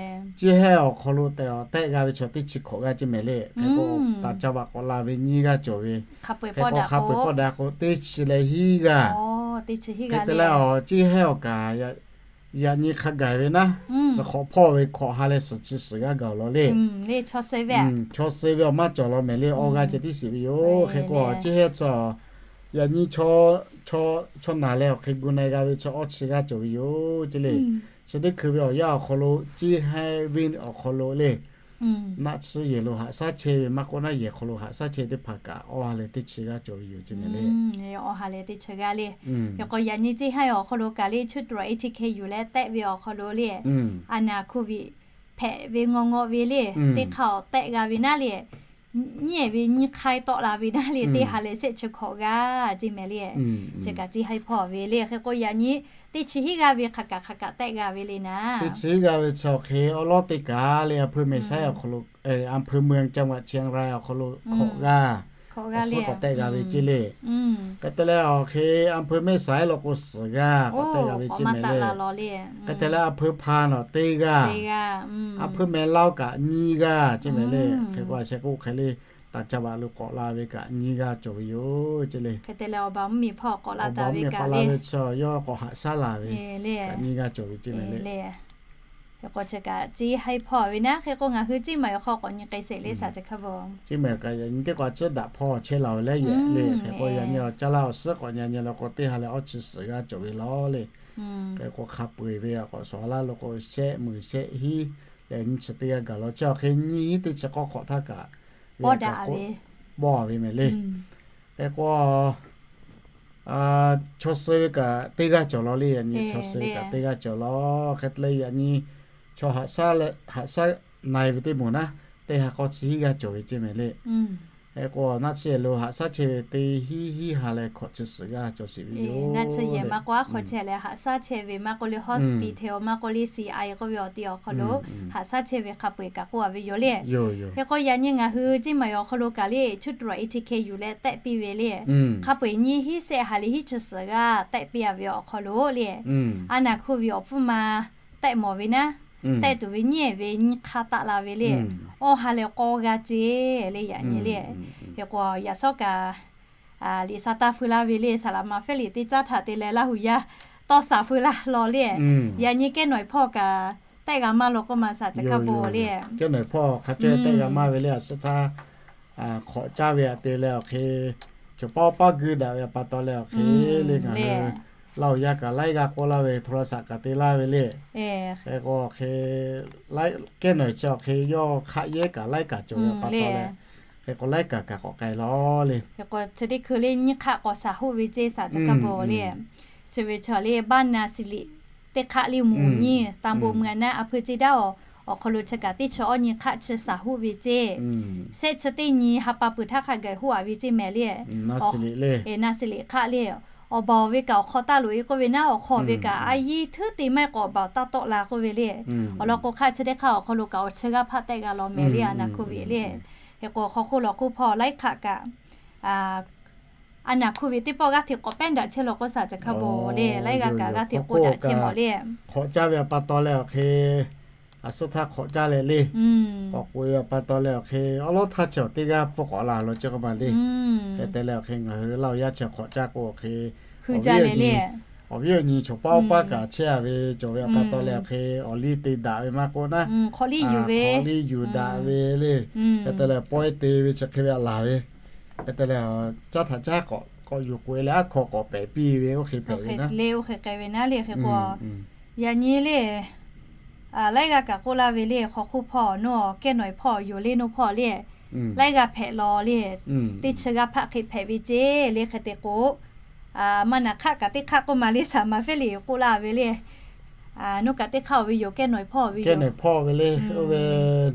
Ceˇ Haiˇ awˬ hk'aw lo tehꞈ awˬ tehˆ g'a ve chaw teˇ chi hkawꞈ g'aˇ ce mehˍ le. Hk'e k'o taˍ ca waꞈ k'awꞈ la ve nyiˇ g'aˇ cawˬ ve. Hk'e k'o hk'a peu-eˬ pawˆ daꞈ k'o teˇ chi leh hiˉ g'aˇ. Hk'e te leh awˬ Ceˇ Haiˇ awˬ kaꞈ yaꞈ nyi hk'a gaˬ ve naˉ, suhˍ hk'awꞈ hpawˇ ve hkawꞈ ha leh suhˍ chi suhˍ g'aˇ gaˬ law le. Chaw suh ve awˬ maˇ cawˬ law mehˍ le, awˇ g'aˇ ceh tiˉ shiˍ ve yoˬ. Hk'e k'o Ceˇ Haiˇ tcuh yaꞈ nyi chaw naˬ leh awˬ hk'e gu na-e g'a ve chaw awˇ chi g'aˇ cawˬ ve yoˬ ce le. Chi teˇ hkui ve awˬ yanˇ awˬ hk'aw lo Ceˇ Haiˇ venˇ awˬ hk'aw lo le, naˆ tsuhˇ yehˬ lo haꞈ shaˉ chehˇ ve maˇ k'oˆ naˉ, yehˬ hk'aw lo haꞈ shaˉ chehˇ teˇ hpaˍ kaꞈ awˇ ha leh teˇ chi g'aˇ cawˬ ve yoˬ ce mehˍ le. Awˇ ha leh teˇ chi g'aˇ le. Hk'e k'o yaꞈ nyi Ceˇ Haiˇ awˬ hk'aw lo kaꞈ le, chuˇ tawꞈ e chi hk'e yuˬ leh tehˆ ve awˬ hk'aw lo le, a naˍ hk'oˆ viꞈ hpehꞈ ve ngawˇ ngawˇ ve le, teˇ hk'aˇ awˬ tehˆ g'a ve naˉ le, nyiˉ ehˍ ve nyiˇ hk'aiˇ tawˆ la ve naˉ le, teˇ ha leh shehˆ chi hkawꞈ g'aˇ ce mehˍ le. Chi kaꞈ Ceˇ Haiˇ hpawˇ ve le. Hk'e k'o yaꞈ nyi teˇ chi hiˉ g'aˇ ve hk'aˬ kaꞈ hk'aˬ kaꞈ tehˆ g'a ve le naˉ, teˇ chi hiˉ g'aˇ ve chi awˬ hk'e awˉ lawˉ teˇ kaˬ le, อำเภอแม่สาย awˬ hk'aw lo, อำเภอเมือง จังหวัดเชียงราย awˬ hk'aw lo hkawꞈ g'aˇ, awˬ suhˉ k'awꞈ tehˆ g'a ve ce le. Hk'e te leh awˬ hk'e อำเภอแม่สาย law k'o suhˍ g'aˇ k'awꞈ tehˆ g'a ve ce mehˍ le. Hk'e te leh อำเภอพาน awˬ teˇ g'aˇ, อำเภอแม่สาย kaꞈ nyiˇ g'aˇ ce mehˍ le. Hk'e k'o a sheh k'oˆ hk'e le, taˍ ca waꞈ lo k'awꞈ la ve kaꞈ nyiˇ g'aˇ cawˬ ve yoˬ ce le. Awˬ baˬ mvuhˇ miˬ k'awꞈ la taˍ ve kaꞈ le, yawˇ k'awꞈ haꞈ shaˉ la ve kaꞈ nyiˇ g'aˇ cawˬ ve ce mehˍ le. Hk'e k'o chi kaꞈ Ceˇ Haiˇ hpawˇ ve naˉ, hk'e k'o ngaˬ hui Ceˇ Maiˍ awˬ hk'aw k'awꞈ nyi k'ai sheˍ le, saˍ ca hkaˇ bu. Ceˇ Maiˍ kaꞈ yaꞈ nyi teˇ k'o a ciˉ daꞈ hpawˇ chehˇ la ve leh yehˬ le. Hk'e k'o yaꞈ nyi awˬ caˇ laˇ awˬ suhˉ k'awꞈ nyi nyi law k'o teˇ ha leh awˇ chi suhˍ g'aˇ cawˬ ve law le. Hk'e k'o hk'a peu-eˬ ve k'awꞈ shawˍ laˇ law k'o shehˆ meuˍ shehˆ hiˉ nyiˇ chi teˇ g'aˇ gaˬ law. Chi awˬ hk'e nyiˇ hinˉ teˇ chi k'awˇ hk'awꞈ htaˇ kaꞈ ve k'awˇ daꞈ ve mehˍ le. Hk'e k'o, chaw suh ve kaꞈ teˇ g'aˇ cawˬ law le. Yaꞈ nyi chaw suh ve kaꞈ teˇ g'aˇ cawˬ law. Hk'e te leh yaꞈ nyi chaw haꞈ shaˉ na e ve teˇ moˍ naˉ, teˇ ha k'awˇ chi hiˉ g'aˇ cawˬ ve ceˇ mehˍ le. Hk'e k'o, naˆ tsuhˇ yehˬ lo haꞈ shaˉ chehˇ ve teˇ hinˉ hinˉ ha leh hkawꞈ chi suhˍ g'aˇ cawˬ sheˍ ve yoˬ. Naˆ tsuhˇ yehˬ maˇ k'o aˉ hk'aw chehˇ leh haꞈ shaˉ chehˇ ve maˇ k'oˆ le, hospital maˇ k'oˆ le, C I k'oˆ ve awˬ ti awˬ hk'aw lo haꞈ shaˉ chehˇ ve hk'a peu-eˬ kaꞈ k'oˆ a ve yoˬ le. Hk'e k'o, yaꞈ nyi ngaˬ hui Ciˇ maˬ awˬ hk'aw lo kaꞈ le, chuˇ tuˬ A T K yuˬ leh tehˆ piˇ ve le. Hk'a peu-eˬ nyiˇ hinˉ sehˆ ha leh hinˉ chi suhˍ g'aˇ tehˆ piˇ a ve awˬ hk'aw lo le, a naˬ hkuˇ ve awˬ pfuhˇ ma tehˆ mawˬ ve naˉ, tehˆ tuˬ ve nyiˇ ehˍ ve nyiˇ hk'aˇ taˆ la ve le. Awˇ ha leh k'awˇ g'aˇ ceˇ le yaꞈ nyi le. Hk'e k'o, yaꞈ shawˉ kaꞈ liꞈ sha taˇ feu laˇ ve le, saˍ laꞈ ma Fehˉ liꞈ teˇ caˉ htaꞈ te leh Laˇ huˍ yaˇ tawˇ shaˍ feu laˇ law le. Yaꞈ nyi kehˉ nawˬ hpawˇ kaꞈ tehˆ g'a maˇ law k'oˆ ma shaˍ chi hkaˇ bon le. Kehˉ nawˬ hpawˇ hk'a caweh tehˆ g'a maˇ ve le. A suhˉ htaˇ hk'awꞈ caˇ ve aꞈ te leh awˬ hk'e, chaw paw paˇ gui daꞈ ve a pa taw leh awˬ hk'e le, ngaˬ hui Laˇ huˍ yaˇ kaꞈ laiˉ g'aˇ k'oˆ laˇ ve, hto la shaꞈ kaꞈ te laˇ ve le. Hk'e k'o, awˬ hk'e kehˉ nawˬ chi awˬ hk'e yawˇ hk'aˆ yehˉ kaꞈ laiˉ kaꞈ cawˬ ve a pa taw leh, hk'e k'o laiˉ kaꞈ kaꞈ k'awꞈ k'ai law le. Hk'e k'o, chi teˇ hkui le nyiˇ hk'aˆ k'awꞈ shaˍ hoˆ ve ceˇ shaˍ chi hkaˇ bon le. Chi ve chaw le baˆ na siˍ liꞈ teˇ hk'aˆ le mvuhˇ nyi tanˇ bon meuˇ a naˉ, a hpui ceˇ daˇ awˬ hk'aw lo chi kaꞈ teˇ chi awˇ nyi hk'aˆ chi shaˍ hoˆ ve ceˇ. Shehˆ chi teˇ nyi ha pa peuˬ htaˇ hk'a gaˬ hoˆ a ve ceˇ mehˍ le. Na siˍ liꞈ hk'aˆ le, awˬ baˬ awˬ ve kaꞈ awˬ hk'aw taˇ loꞈ e k'oˆ ve naˉ, awˬ hk'aw ve kaꞈ a yiˇ htuˉ te maˇ heˆ k'o awˬ baˬ awˬ taˇ tawˆ la k'oˆ ve le. Awˬ lawn k'o hk'aˆ chi teˇ hk'aˆ awˬ hk'aw lo kaꞈ awˬ chi g'aˇ hpaˆ tehˆ g'a law mehˍ le, a naˬ hkuˇ ve le. Hk'e k'o, hk'aw hk'oˆ lawˬ hk'oˆ hpawˇ laiˉ hk'aˆ kaꞈ a naˬ hkuˇ ve teˇ pawˆ g'aˇ hteꞈ k'awꞈ pehˉ daꞈ chehˇ law k'oˆ shaˍ chi hkaˇ bon le, laiˉ g'aˇ kaꞈ g'aˇ hteꞈ k'oˆ daꞈ chehˇ mawˬ le. Hk'awꞈ caˇ ve a pa taw leh awˬ hk'e, a suhˉ htaˇ hk'awꞈ caˇ leh le, k'awꞈ k'oꞈ e a pa taw leh awˬ hk'e, awˉ lawˉ htaˇ chi awˬ teˇ g'aˇ pfuhˇ k'awꞈ la law ceh k'oˆ ma le. Hk'e te leh awˬ hk'e ngaˬ hui Laˇ huˍ yaˇ chi hk'awꞈ caˇ k'o awˬ hk'e, awˬ viˉ awˬ nyi chaw paw paˇ kaꞈ chehˇ a ve cawˬ ve a pa taw leh awˬ hk'e, awˬ liˇ te daꞈ ve maˇ k'oˆ naˉ, hk'awꞈ liˇ yuˬ ve le. Hk'e te leh pawehˇ te ve chi hk'e ve a laˬ ve, hk'e te leh caˉ htaꞈ caˉ k'awꞈ yuˬ k'oꞈ e leh aˉ hkaw k'awꞈ pehˍ piˇ ve oˇ hk'e hpehꞈ ve naˉ le, oˇ hk'e k'ai ve naˉ le. Hk'e k'o, yaꞈ nyi le, laiˉ g'aˇ kaꞈ k'oˆ laˇ ve le, hk'aw hk'oˆ hpawˇ nawˬ kehˉ nawˬ hpawˇ yoˬ le, nawˬ hpawˇ le, laiˉ g'aˇ hpehꞈ law le, teˇ chi g'aˇ hpaˆ hk'e hpehꞈ ve ceˇ le. Hk'e te k'o, maˇ naˬ hk'aˆ kaꞈ teˇ hk'aˆ k'oˆ ma le, saˍ laꞈ ma Fehˉ liꞈ k'oˆ laˇ ve le. Nawˬ kaꞈ teˇ hk'aˆ oˬ ve yoˬ, kehˉ nawˬ hpawˇ ve yoˬ. Kehˉ nawˬ hpawˇ ve le, oˇ ve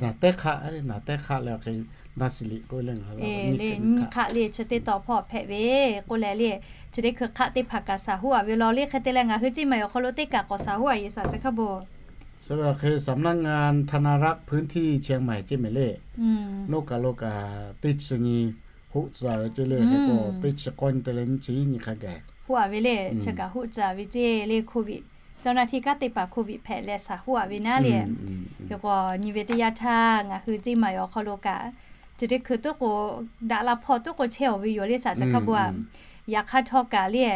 naˬ tehˉ hk'aˆ, naˬ tehˉ hk'aˆ leh awˬ hk'e, na siˍ liꞈ k'oˆ ve le, ngaˬ hui nyiˇ hk'aˆ le, chi teˇ taw hpawˇ hpehꞈ ve k'oˆ leh le, chi teˇ hkui hk'aˆ teˇ hpaˍ kaꞈ shaˍ hoˆ a ve law le. Hk'e te leh ngaˬ hui Ciˇ maˬ awˬ hk'aw lo teˇ kaꞈ k'awꞈ shaˍ hoˆ a yeˬ shaˍ chi hkaˇ bon. Chi ve awˬ hk'e สำนักงานธนารักษ์พื้นที่เชียงใหม่ ceˇ mehˍ le. Nawˬ kaꞈ lo kaꞈ teˇ chi nyi hoˆ tcuh ve ceˇ le. Hk'e k'o teˇ chi k'awˇ nyi te leh nyiˇ chi hiˉ nyi hk'a gaˬ hoˆ a ve le. Chi kaꞈ hoˆ tcuh ve ceˇ le, โควิด เจ้าหน้าที่ kanˉ te paˍ โควิด hpehꞈ leh shaˍ hoˆ a ve naˉ le. Hk'e k'o nyi ve teˇ yanˇ htaˇ ngaˬ hui Ciˇ maˬ awˬ hk'aw lo kaꞈ chi teˇ hkui tuˉ k'o, daꞈ la hpawˇ tuˉ k'o chehˇ awˬ ve yoˬ le shaˍ chi hkaˇ bon a. Yaꞈ hk'aˇ htawˇ kaꞈ le,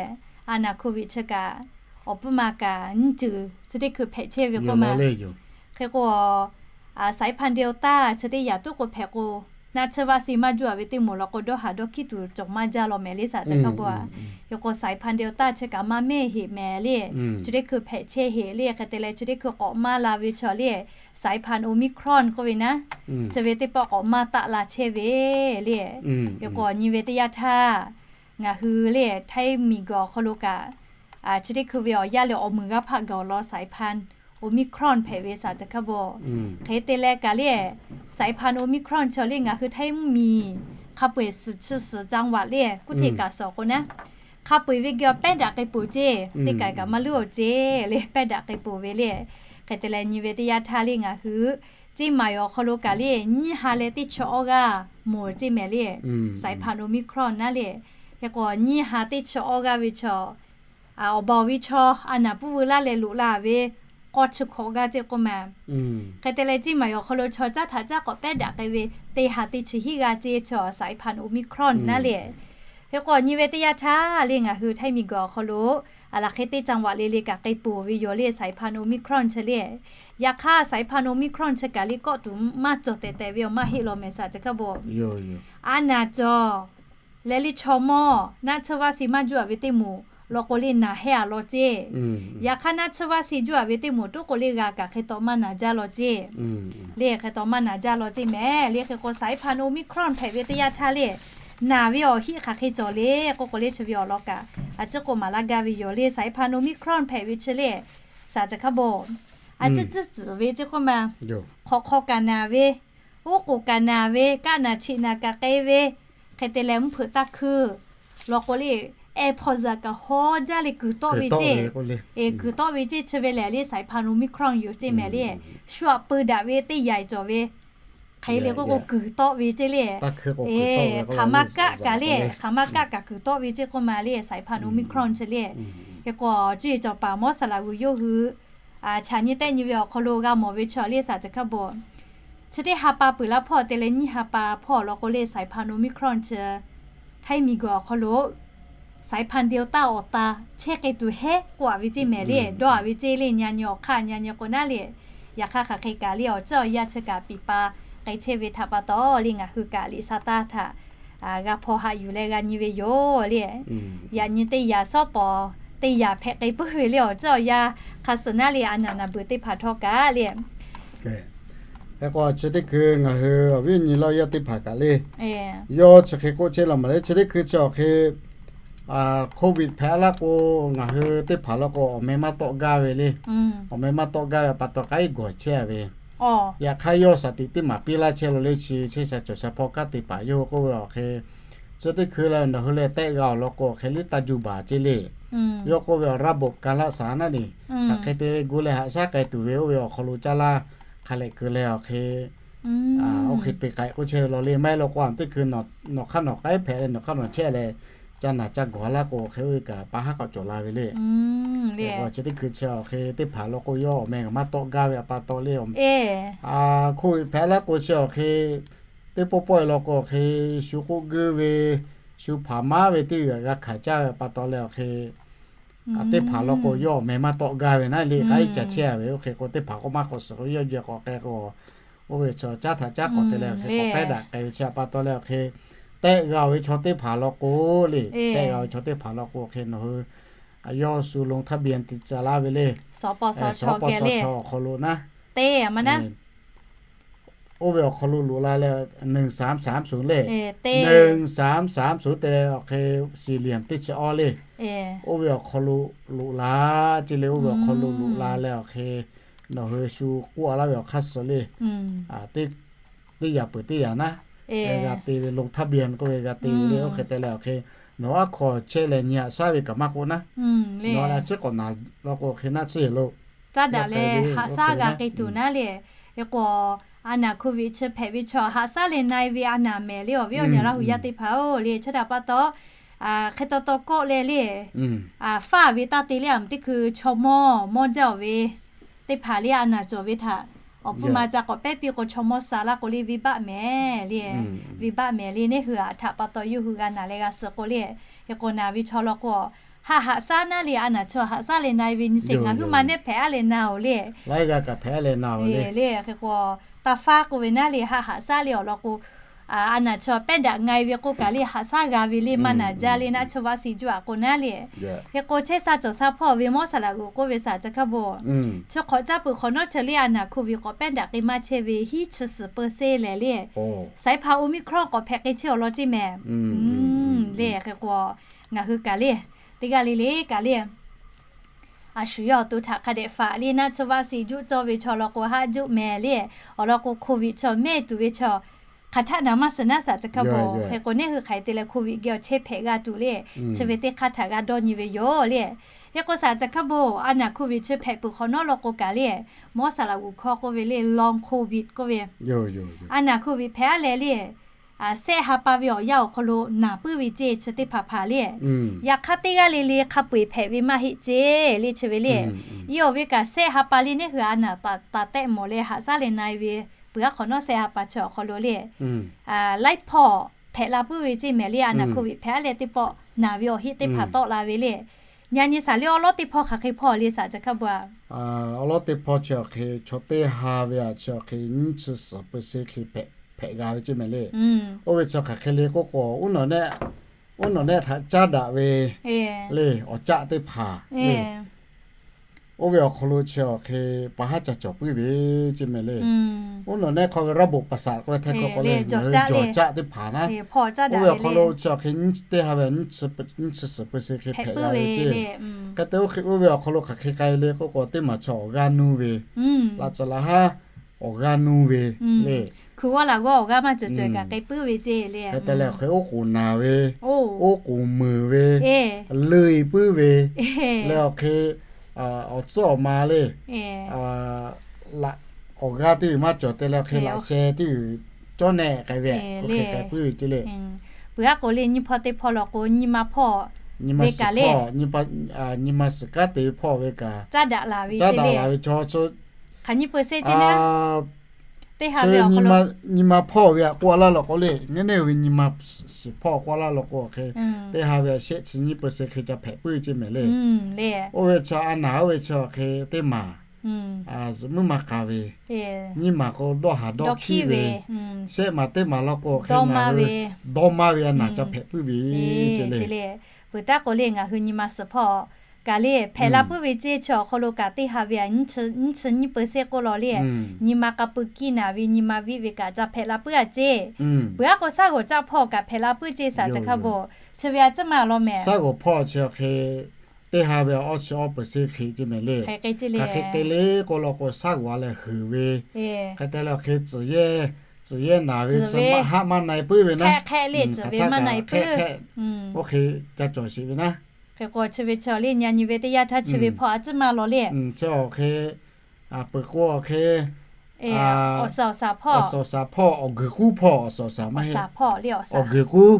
a naˬ โควิด chi kaꞈ awˬ pfuhˇ ma kaꞈ nyiˇ ceuˬ chi teˇ hkui hpehꞈ chehˇ ve k'oˆ ma. Hk'e k'o, saiˍ hpaˇ Delta chi teˇ yaꞈ tuˉ k'o hpehꞈ k'o, naˆ tsuhˇ vaˆ si maˇ juˇ a ve teˇ moˍ law k'o dawˇ haˍ dawˇ hkiˉ tuˬ cawˬ maˇ jaˇ law mehˍ le shaˍ chi hkaˇ bon a. Hk'e k'o saiˍ hpaˇ Delta chi kaꞈ maˇ mehˇ heꞈ mehˍ le. Chi teˇ hkui hpehꞈ chehˇ heꞈ le. Hk'e te leh chi teˇ hkui k'awꞈ maˇ la ve chaw le, saiˍ hpaˇ Omicron k'oˆ ve naˉ, chi ve teˇ pawˆ k'awꞈ maˇ taˆ la chehˇ ve le. Hk'e k'o nyi ve teˇ yanˇ htaˇ ngaˬ hui le Htaiˇ miˬguiˬ awˬ hk'aw lo kaꞈ chi teˇ hkui ve awˬ yanˇ leh awˬ meunˍ g'aˇ hpaˆ gaˬ awˬ lawn saiˍ hpaˇ Omicron hpehꞈ ve shaˍ chi hkaˇ bon. Hk'e te leh kaꞈ le, saiˍ hpaˇ Omicron chaw le ngaˬ hui Htaiˇ mvuhˇ miˬ hk'a peu-eˬ suhˍ chi suhˍ จังหวัด le kuˇ hteꞈ kaꞈ suhˍ k'o naˉ, hk'a peu-eˬ ve geh awˬ pehˉ daꞈ k'ai peuˬ ceˇ, teˇ kaˬ kaꞈ maˇ luˇ awˬ ceˇ le, pehˉ daꞈ k'ai peuˬ ve le. Hk'e te leh nyi ve teˇ yanˇ htaˇ le ngaˬ hui Ciˇ maˬ awˬ hk'aw lo kaꞈ le nyiˇ ha leh teˇ chi awˇ g'aˇ mawˬ ceˇ mehˍ le, saiˍ hpaˇ Omicron naˉ le. Hk'e k'o nyiˇ ha teˇ chi awˇ g'aˇ ve chaw, awˬ baˬ awˬ ve chaw a naˬ pfuhˇ veu laˇ leh loꞈ la ve k'awˇ chi hkawꞈ g'aˇ ceˇ k'oˆ ma. Hk'e te leh Ciˇ maˬ awˬ hk'aw lo chaw caˉ htaꞈ caˉ k'awꞈ pehˉ daꞈ k'ai ve teˇ ha teˇ chi hiˉ g'aˇ ceˇ chaw saiˍ hpaˇ Omicron naˉ le. Hk'e k'o nyi ve teˇ yanˇ htaˇ le ngaˬ hui Htaiˇ miˬguiˬ awˬ hk'aw lo a laˬ hk'e teˇ จังหวัด le le kaꞈ k'ai peuˬ ve yoˬ le saiˍ hpaˇ Omicron chi le. Yaꞈ hk'aˇ saiˍ hpaˇ Omicron chi kaꞈ le kawˆ tuˬ maˇ cawˬ tehꞈ tehꞈ ve awˬ maˇ heˆ law mehˍ shaˍ chi hkaˇ bon. A naˬ cawˬ leh le chaw mawˇ naˆ tsuhˇ vaˆ si maˇ juˇ a ve teˇ moˍ law k'o le naˍ hehˉ a law ceˇ. Yaꞈ hk'aˇ naˆ tsuhˇ vaˆ si juˇ a ve teˇ moˍ toˉ k'o le g'a kaꞈ hk'e taw maˇ naˍ jaˇ law ceˇ. Le hk'e taw maˇ naˍ jaˇ law ceˇ mehˍ. Le hk'e k'o saiˍ hpaˇ Omicron hpehꞈ ve teˇ yanˇ htaˇ le, naˍ ve awˬ hiˆ hk'aˬ hk'e cawˬ le k'oˆ k'o le chi ve awˬ lawn kaꞈ a ciˉ k'oˆ maˍ laˇ gaˇ ve yoˬ le. Saiˍ hpaˇ Omicron hpehꞈ ve chi le, saˍ caˬ hkaˇ bon a ciˉ tcuhˉ tcuhˉ ve ceˇ k'oˆ ma, hk'awꞈ hk'aw kaꞈ naˍ ve, oˉ k'oˍ kaꞈ naˍ ve, kaˆ naˬ cheꞈ naˬ kaꞈ k'ai ve, hk'e te leh mvuhˇ hpeuꞈ taˇ hkui law k'o le, air poison kaꞈ hawˉ jaˇ le kuiˬ tawˆ ve ceˇ. Kuiˬ tawˆ ve ceˇ chi ve lehˬ le saiˍ hpaˇ Omicron yoˬ ceˇ mehˍ le. Shu aꞈ peu daꞈ ve teˇ yanˇ cawˬ ve hk'e le k'oˆ k'o kuiˬ tawˆ ve ceˇ le. Hk'aˬ ma kaˆ kaꞈ le, hk'aˬ ma kaˆ kaꞈ kuiˬ tawˆ ve ceˇ k'oˆ ma le saiˍ hpaˇ Omicron chi le. Hk'e k'o cuˇ yiˍ cawˬ paˍ mawˇ saˍ laꞈ g'uiˬ yawˇ hui chaꞈ nyi tehˆ nyi ve awˬ hk'aw lo g'a mawˬ ve chaw le saˍ caˬ hkaˇ bon chi teˇ ha pa peuˬ laˇ hpawˇ te leh nyiˇ ha pa hpawˇ law k'o le saiˍ hpaˇ Omicron chi Htaiˇ miˬguiˬ awˬ hk'aw lo saiˍ hpaˇ Delta awˬ ta chehˇ k'ai tuˬ hehˉ k'oˆ a ve ceˇ mehˍ le. Dawˇ a ve ceˇ le. Nyi nyi awˬ hk'aˇ nyi nyi k'o naˉ le, yaꞈ hk'aˇ hk'aˬ hk'e kaꞈ le awˬ ceuˬ awˬ yanˇ chi kaꞈ piˍ pa k'ai chehˇ ve htaꞈ pa taw le ngaˬ hui kaꞈ liꞈ sa taˇ htaꞈ g'a hpaw haꞈ yuˬ leh g'a nyi ve yoˬ le. Yaꞈ nyi teˇ yanˇ shawˉ pawˍ teˇ yanˇ hpehꞈ k'ai puiˉ ve le awˬ ceuˬ awˬ yanˇ hk'a suhˍ naˉ le a naˍ naˍ beuˬ teˇ hpaˍ htawˇ kaꞈ le Hk'e k'o chi teˇ hkui ngaˬ hui awˬ viˉ nyi lawˇ yaˇ teˇ hpaˍ kaꞈ le, yawˇ chi hk'e k'oˆ chehˇ la maˬ le. Chi teˇ hkui chi awˬ hk'e COVID hpehꞈ laˇ k'o, ngaˬ hui teˇ hpaˍ law k'o awˬ meh maˇ tawˆ gaˇ ve le. Awˬ meh maˇ tawˆ gaˇ ve pa taw k'ai gawˬ chehˇ a ve. Yaꞈ hk'aˇ yawˇ shaˍ tiꞈ teˇ maˍ piˇ laˇ chehˇ la le chi chehˇ sha cawˬ sha hpawˇ kanˉ te paˍ yawˇ hui k'oˆ ve awˬ hk'e, chi teˇ hkui leh nawˬ hui leh tehˆ g'a awˬ lawn k'o hk'e liˇ taˇ juˇ baˬ ceˇ le. Yawˇ k'oˆ ve awˬ raˇ boꞈ ka laˆ shaˍ naˉ le, hk'aˬ hk'e te gu leh haꞈ shaˉ k'ai tuˬ ve oˇ ve awˬ hk'aw lo caˇ laˇ hk'a lehꞈ keu leh awˬ hk'e, oˇ hk'e te k'ai k'oˆ chehˇ ve law le. Maˇ heˆ law k'o a teˇ hkui nawˬ hk'aˇ nawˬ k'ai hpehꞈ leh nawˬ hk'aˇ nawˬ chehˇ leh caˇ naˬ caˇ gawˬ laˇ k'o hk'e oˇ ve kaꞈ pa haˉ k'awꞈ cawˬ la ve le. Chi teˇ hkui chi awˬ hk'e teˇ hpaˍ law k'o yawˇ awˬ meh kaꞈ maˇ tawˆ gaˇ ve a pa taw le. COVID hpehꞈ laˇ k'o chi awˬ hk'e teˇ pawˆ pawˆ e law k'o awˬ hk'e shu k'oˆ guiˇ ve, shu hpaˍ maˉ ve teˇ g'aˇ g'a hkanˍ caˇ ve pa taw leh awˬ hk'e, teˇ hpaˍ law k'o yawˇ awˬ meh maˇ tawˆ gaˇ ve naˉ le k'ai caˇ chehˇ a ve oˇ hk'e k'o teˇ hpaˍ k'o maˇ k'awꞈ suhˍ k'o yawˇ jehˬ k'awꞈ k'ai k'o, oˇ ve chaw caˉ htaꞈ caˉ k'awꞈ te leh awˬ hk'e k'awꞈ pehˉ daꞈ k'ai ve chi a pa taw leh awˬ hk'e tehˆ g'a ve chaw teˇ hpaˍ law k'o le, tehˆ g'a ve chaw teˇ hpaˍ law k'o awˬ hk'e nawˬ hui yawˇ shu ลงทะเบียน te ca laˇ ve le. Awˬ hk'aw lo naˉ, oˇ ve awˬ hk'aw lo loꞈ la leh หนึ่งสามสามศูนย์ le, หนึ่งสามสามศูนย์ te leh awˬ hk'e สี่เหลี่ยม teˇ chi awˇ le. Oˇ ve awˬ hk'aw lo loꞈ la ceˇ le. Oˇ ve awˬ hk'aw lo loꞈ la leh awˬ hk'e nawˬ hui shu k'oˆ a laˇ ve awˬ hk'aˇ suh le. Teˇ yanˇ peuˬ teˇ yanˇ naˉ, g'a te ve ลงทะเบียน k'oˆ ve g'a te ve le. Oˇ hk'e te leh awˬ hk'e nawˬ aˉ hk'aw chehˇ leh nyi haꞈ shaˉ ve kaꞈ maˇ k'oˆ naˉ, nawˬ leh a ciˉ k'awꞈ naˬ law k'o hk'e naˉ ciˉ lo caˇ daꞈ leh haꞈ shaˉ g'a k'ai tuˬ naˉ le. Hk'e k'o a naˬ โควิด chi hpehꞈ ve chaw haꞈ shaˉ leh na e ve a naˬ mehˍ le awˬ viˉ awˬ nyi Laˇ hu yaˇ teˇ hpaˍ-oˬ le. Chi htaꞈ pa taw hk'e taw taw kawˆ leh le, faˇ ve taˇ te le a meuꞈ teˇ hkui chaw mawˇ mawˇ jaˇ awˬ ve teˇ hpaˍ le a naˬ cawˬ ve htaꞈ awˬ hpfuhˇ ma ca k'awꞈ pehˉ piˇ k'o chaw mawˇ sha laˇ k'o le venˇbaˆ mehˍ le. Venˇbaˆ mehˍ le neˇ hui a htaꞈ pa taw yawˇ hui g'a naˬ leh g'a suh k'o le. Hk'e k'o naˬ ve chaw law k'o haˆ haꞈ shaˉ naˉ le a naˬ chaw haꞈ shaˉ leh na e ve nyi sheˍ ngaˬ huiˉ ma neˉ hpehꞈ a leh na-oˬ le. Laiˉ g'a kaꞈ hpehꞈ a leh na-oˬ le. Hk'e k'o taˇ faˉ k'oˆ ve naˉ le haˆ haꞈ shaˉ le awˬ lawn k'o a naˬ chaw pehˉ daꞈ nga e ve k'oˆ kaꞈ le haꞈ shaˉ g'a ve le maˇ naˬ jaˇ le naˆ tsuhˇ vaˆ si juˇ a k'o naˉ le. Hk'e k'o chehˇ sha cawˬ sha hpawˇ ve mawˇ saˍ laꞈ g'uˬ k'oˆ ve saˍ caˬ hkaˇ bon, chi hk'awꞈ caˇ peuˬ hk'awꞈ nawˉ chi le a naˬ โควิด k'awꞈ pehˉ daꞈ k'ai maˇ chehˇ ve hiˉ chi suhˍ เปอร์เซ็นต์ lehˬ le, saiˍ hpaˇ โอมิครอน k'awꞈ hpehꞈ k'ai chehˇ awˬ lawn ceˇ mehˍ le. Hk'e k'o ngaˬ hui kaꞈ le teˇ g'aˇ le le kaꞈ le a shu yawˇ awˬ to htaꞈ hk'a dehꞈ faꞈ le naˆ tsuhˇ vaˆ si juˇ cawˇ ve chaw law k'o haˆ juˆ mehˍ le. Awˬ lawn k'o โควิด chaw mehˆ tuˬ ve chaw hk'aˬ htaˆ naˍ maˇ shiˍ naˉ saˍ caˬ hkaˇ bon. Hk'e k'o neˇ hui hk'aˬ hk'e te leh โควิด geh awˬ chehˇ hpehꞈ g'a tuˬ le, chi ve teˇ hk'aˇ htaꞈ g'a dawˇ nyi ve yoˬ le. Hk'e k'o saˍ caˬ hkaˇ bon a naˬ โควิด chi hpehꞈ peuˬ hk'awꞈ nawˉ law k'o kaꞈ le, mawˇ saˍ laꞈ g'uˬ hkawˇ k'oˆ ve le long โควิด k'oˆ ve a naˬ โควิด hpehꞈ a leh le, sehˆ ha pa ve awˬ yanˇ awˬ hk'aw lo naˬ puiˉ ve ceˇ chi teˇ hpaˍ hpaˍ le. Yaꞈ hk'aˇ teˇ g'aˇ le le hk'a peu-eˬ hpehꞈ ve maˇ heˆ ceˇ le chi ve le. Yawˇ ve kaꞈ sehˆ ha pa le neˇ hui a naˬ taˍ tehˆ mawˬ leh haꞈ shaˉ leh na e ve peuˬ aˉ hk'awꞈ nawˉ sehˆ ha pa chi awˬ hk'aw lo le laiˉ hpawˇ hpehꞈ la puiˉ ve ceˇ mehˍ le. A naˬ โควิด hpehꞈ a leh teˇ pawˆ naˬ ve awˬ heˆ teˇ hpaˍ tawˆ la ve le. Nyi nyi saˍ le awˉ lawˉ teˇ hpawˇ hk'aˬ hk'e hpawˇ le saˍ caˬ hkaˇ bon a. Awˉ lawˉ teˇ hpawˇ chi awˬ hk'e chaw teˇ ha ve a chi awˬ hk'e nyiˇ chi suhˍ เปอร์เซ็นต์ hk'e hpehꞈ g'a ve ceˇ mehˍ le. Oˇ ve chi hk'aˬ hk'e le k'oˆ k'o uˉ nawˬ neˆ Oˇ nawˬ nehˆ htaꞈ caˉ daꞈ ve le, awˬ caˆ teˇ hpaˍ le. Oˇ ve awˬ hk'aw lo chi awˬ hk'e pa haˉ ca cawˬ puiˉ ve ceˇ mehˍ le. Oˇ nawˬ nehˆ hk'aw ve ระบบประสาท k'oˆ ve htaiˇ hkawˇ k'o le, ngaˬ hui jawˬ caˆ teˇ hpaˍ naˉ. Oˇ ve awˬ hk'aw lo chi awˬ hk'e teˇ ha ve nyiˇ chi suhˍ peuˬ se hk'e hpehꞈ la ve ceˇ. Hk'e te oˇ ve awˬ hk'aw lo hk'aˬ hk'e k'ai le k'oˆ k'o, teˇ maˬ chi awˬ g'aˇ nuˇ ve, laꞈ tcuhˍ laꞈ haˉ awˬ g'aˇ nuˇ ve le. Hkui g'awˇ laˬ g'awˇ awˬ g'aˇ maˇ cawˬ cawˬ kaꞈ k'ai puiˉ ve ceˇ le. Hk'e te leh hk'e oˉ k'oˍ naˬ ve, oˉ k'oˍ meunˍ ve, leuˆ puiˉ ve, leh awˬ hk'e awˬ tcuhˉ awˬ ma le, laꞈ, awˬ g'aˇ teˇ maˇ cawˬ te leh awˬ hk'e laꞈ sheh teˇ g'uiˬ cawˇ nehˆ k'ai ve, hk'e k'ai puiˉ ve ceˇ le. Peuˬ aˉ k'o le, nyi hpawˇ teˇ hpawˇ law k'o, nyi ma hpawˇ ve kaꞈ le, nyi ma suhˍ kanˉ te ve hpawˇ ve kaꞈ, caˉ daꞈ la ve, caˉ daꞈ la ve chaw chi hk'aˬ nyiˇ peu se ceˇ le. Teˇ ha ve nyi ma hpawˇ ve aꞈ k'oˆ laˇ law k'o le, neˇ neˇ ve nyi ma suhˍ hpawˇ k'oˆ laˇ law k'o, hk'e teˇ ha ve shehˆ chi nyiˇ peu se hk'e ca hpehꞈ puiˉ ceˇ mehˍ le. Oˇ ve chi a naˬ oˇ ve chi hk'e teˇ maˬ zuhꞈ muiˉ maˇ k'a ve, nyiˇ maˬ k'o dawˇ haˍ dawˇ hkiˉ ve, shehˆ maˬ teˇ maˬ law k'o hk'e ngaˬ hui dawˇ maˇ ve a naˬ ca hpehꞈ puiˉ ve ceˇ le. Peuˬ taˉ k'o le, ngaˬ hui nyi ma suhˍ hpawˇ kaꞈ le hpehꞈ la puiˉ ve ceˇ. Chi awˬ hk'aw lo kaꞈ teˇ ha ve aꞈ nyiˇ chi nyiˇ peu se k'oˆ law le, nyi ma k'a peu kiˇ naˬ ve, nyi ma viˆ ve kaꞈ ca hpehꞈ la puiˉ a ceˇ. Peuˬ aˉ k'o shaˉ g'awˬ caˆ hpawˇ kaꞈ hpehꞈ la puiˉ ceˇ, saˍ caˬ hk'a bvuhꞈ chi ve a ciˉ maˇ law mehˍ. Shaˉ g'awˬ hpawˇ chi awˬ hk'e teˇ ha ve awˇ chi awˇ peu se hk'e ceˇ mehˍ le. Hk'aˬ hk'e te le k'oˆ law k'o, shaˉ g'awˬ a leh huiˍ ve, hk'e te leh awˬ hk'e tcuhˍ yehˇ, tcuhˍ yehˇ naˬ ve, haˆ maˇ na-e puiˉ ve naˉ, hk'e le tcuhˍ ve maˇ na-e puiˉ, oˇ hk'e ca cawˬ sheˍ ve naˉ. Hk'e k'o chi ve chi le, nyi nyi ve teˇ yanˇ htaˇ chi ve hpawˇ a ciˉ maˇ law le. Chi awˬ hk'e peuˬ k'o awˬ hk'e awˬ suhˍ awˬ shaˍ hpawˇ, awˬ suhˍ awˬ shaˍ hpawˇ, awˬ guiˬ k'uˉ hpawˇ, awˬ suhˍ awˬ shaˍ maˇ heˆ, awˬ guiˬ k'uˉ,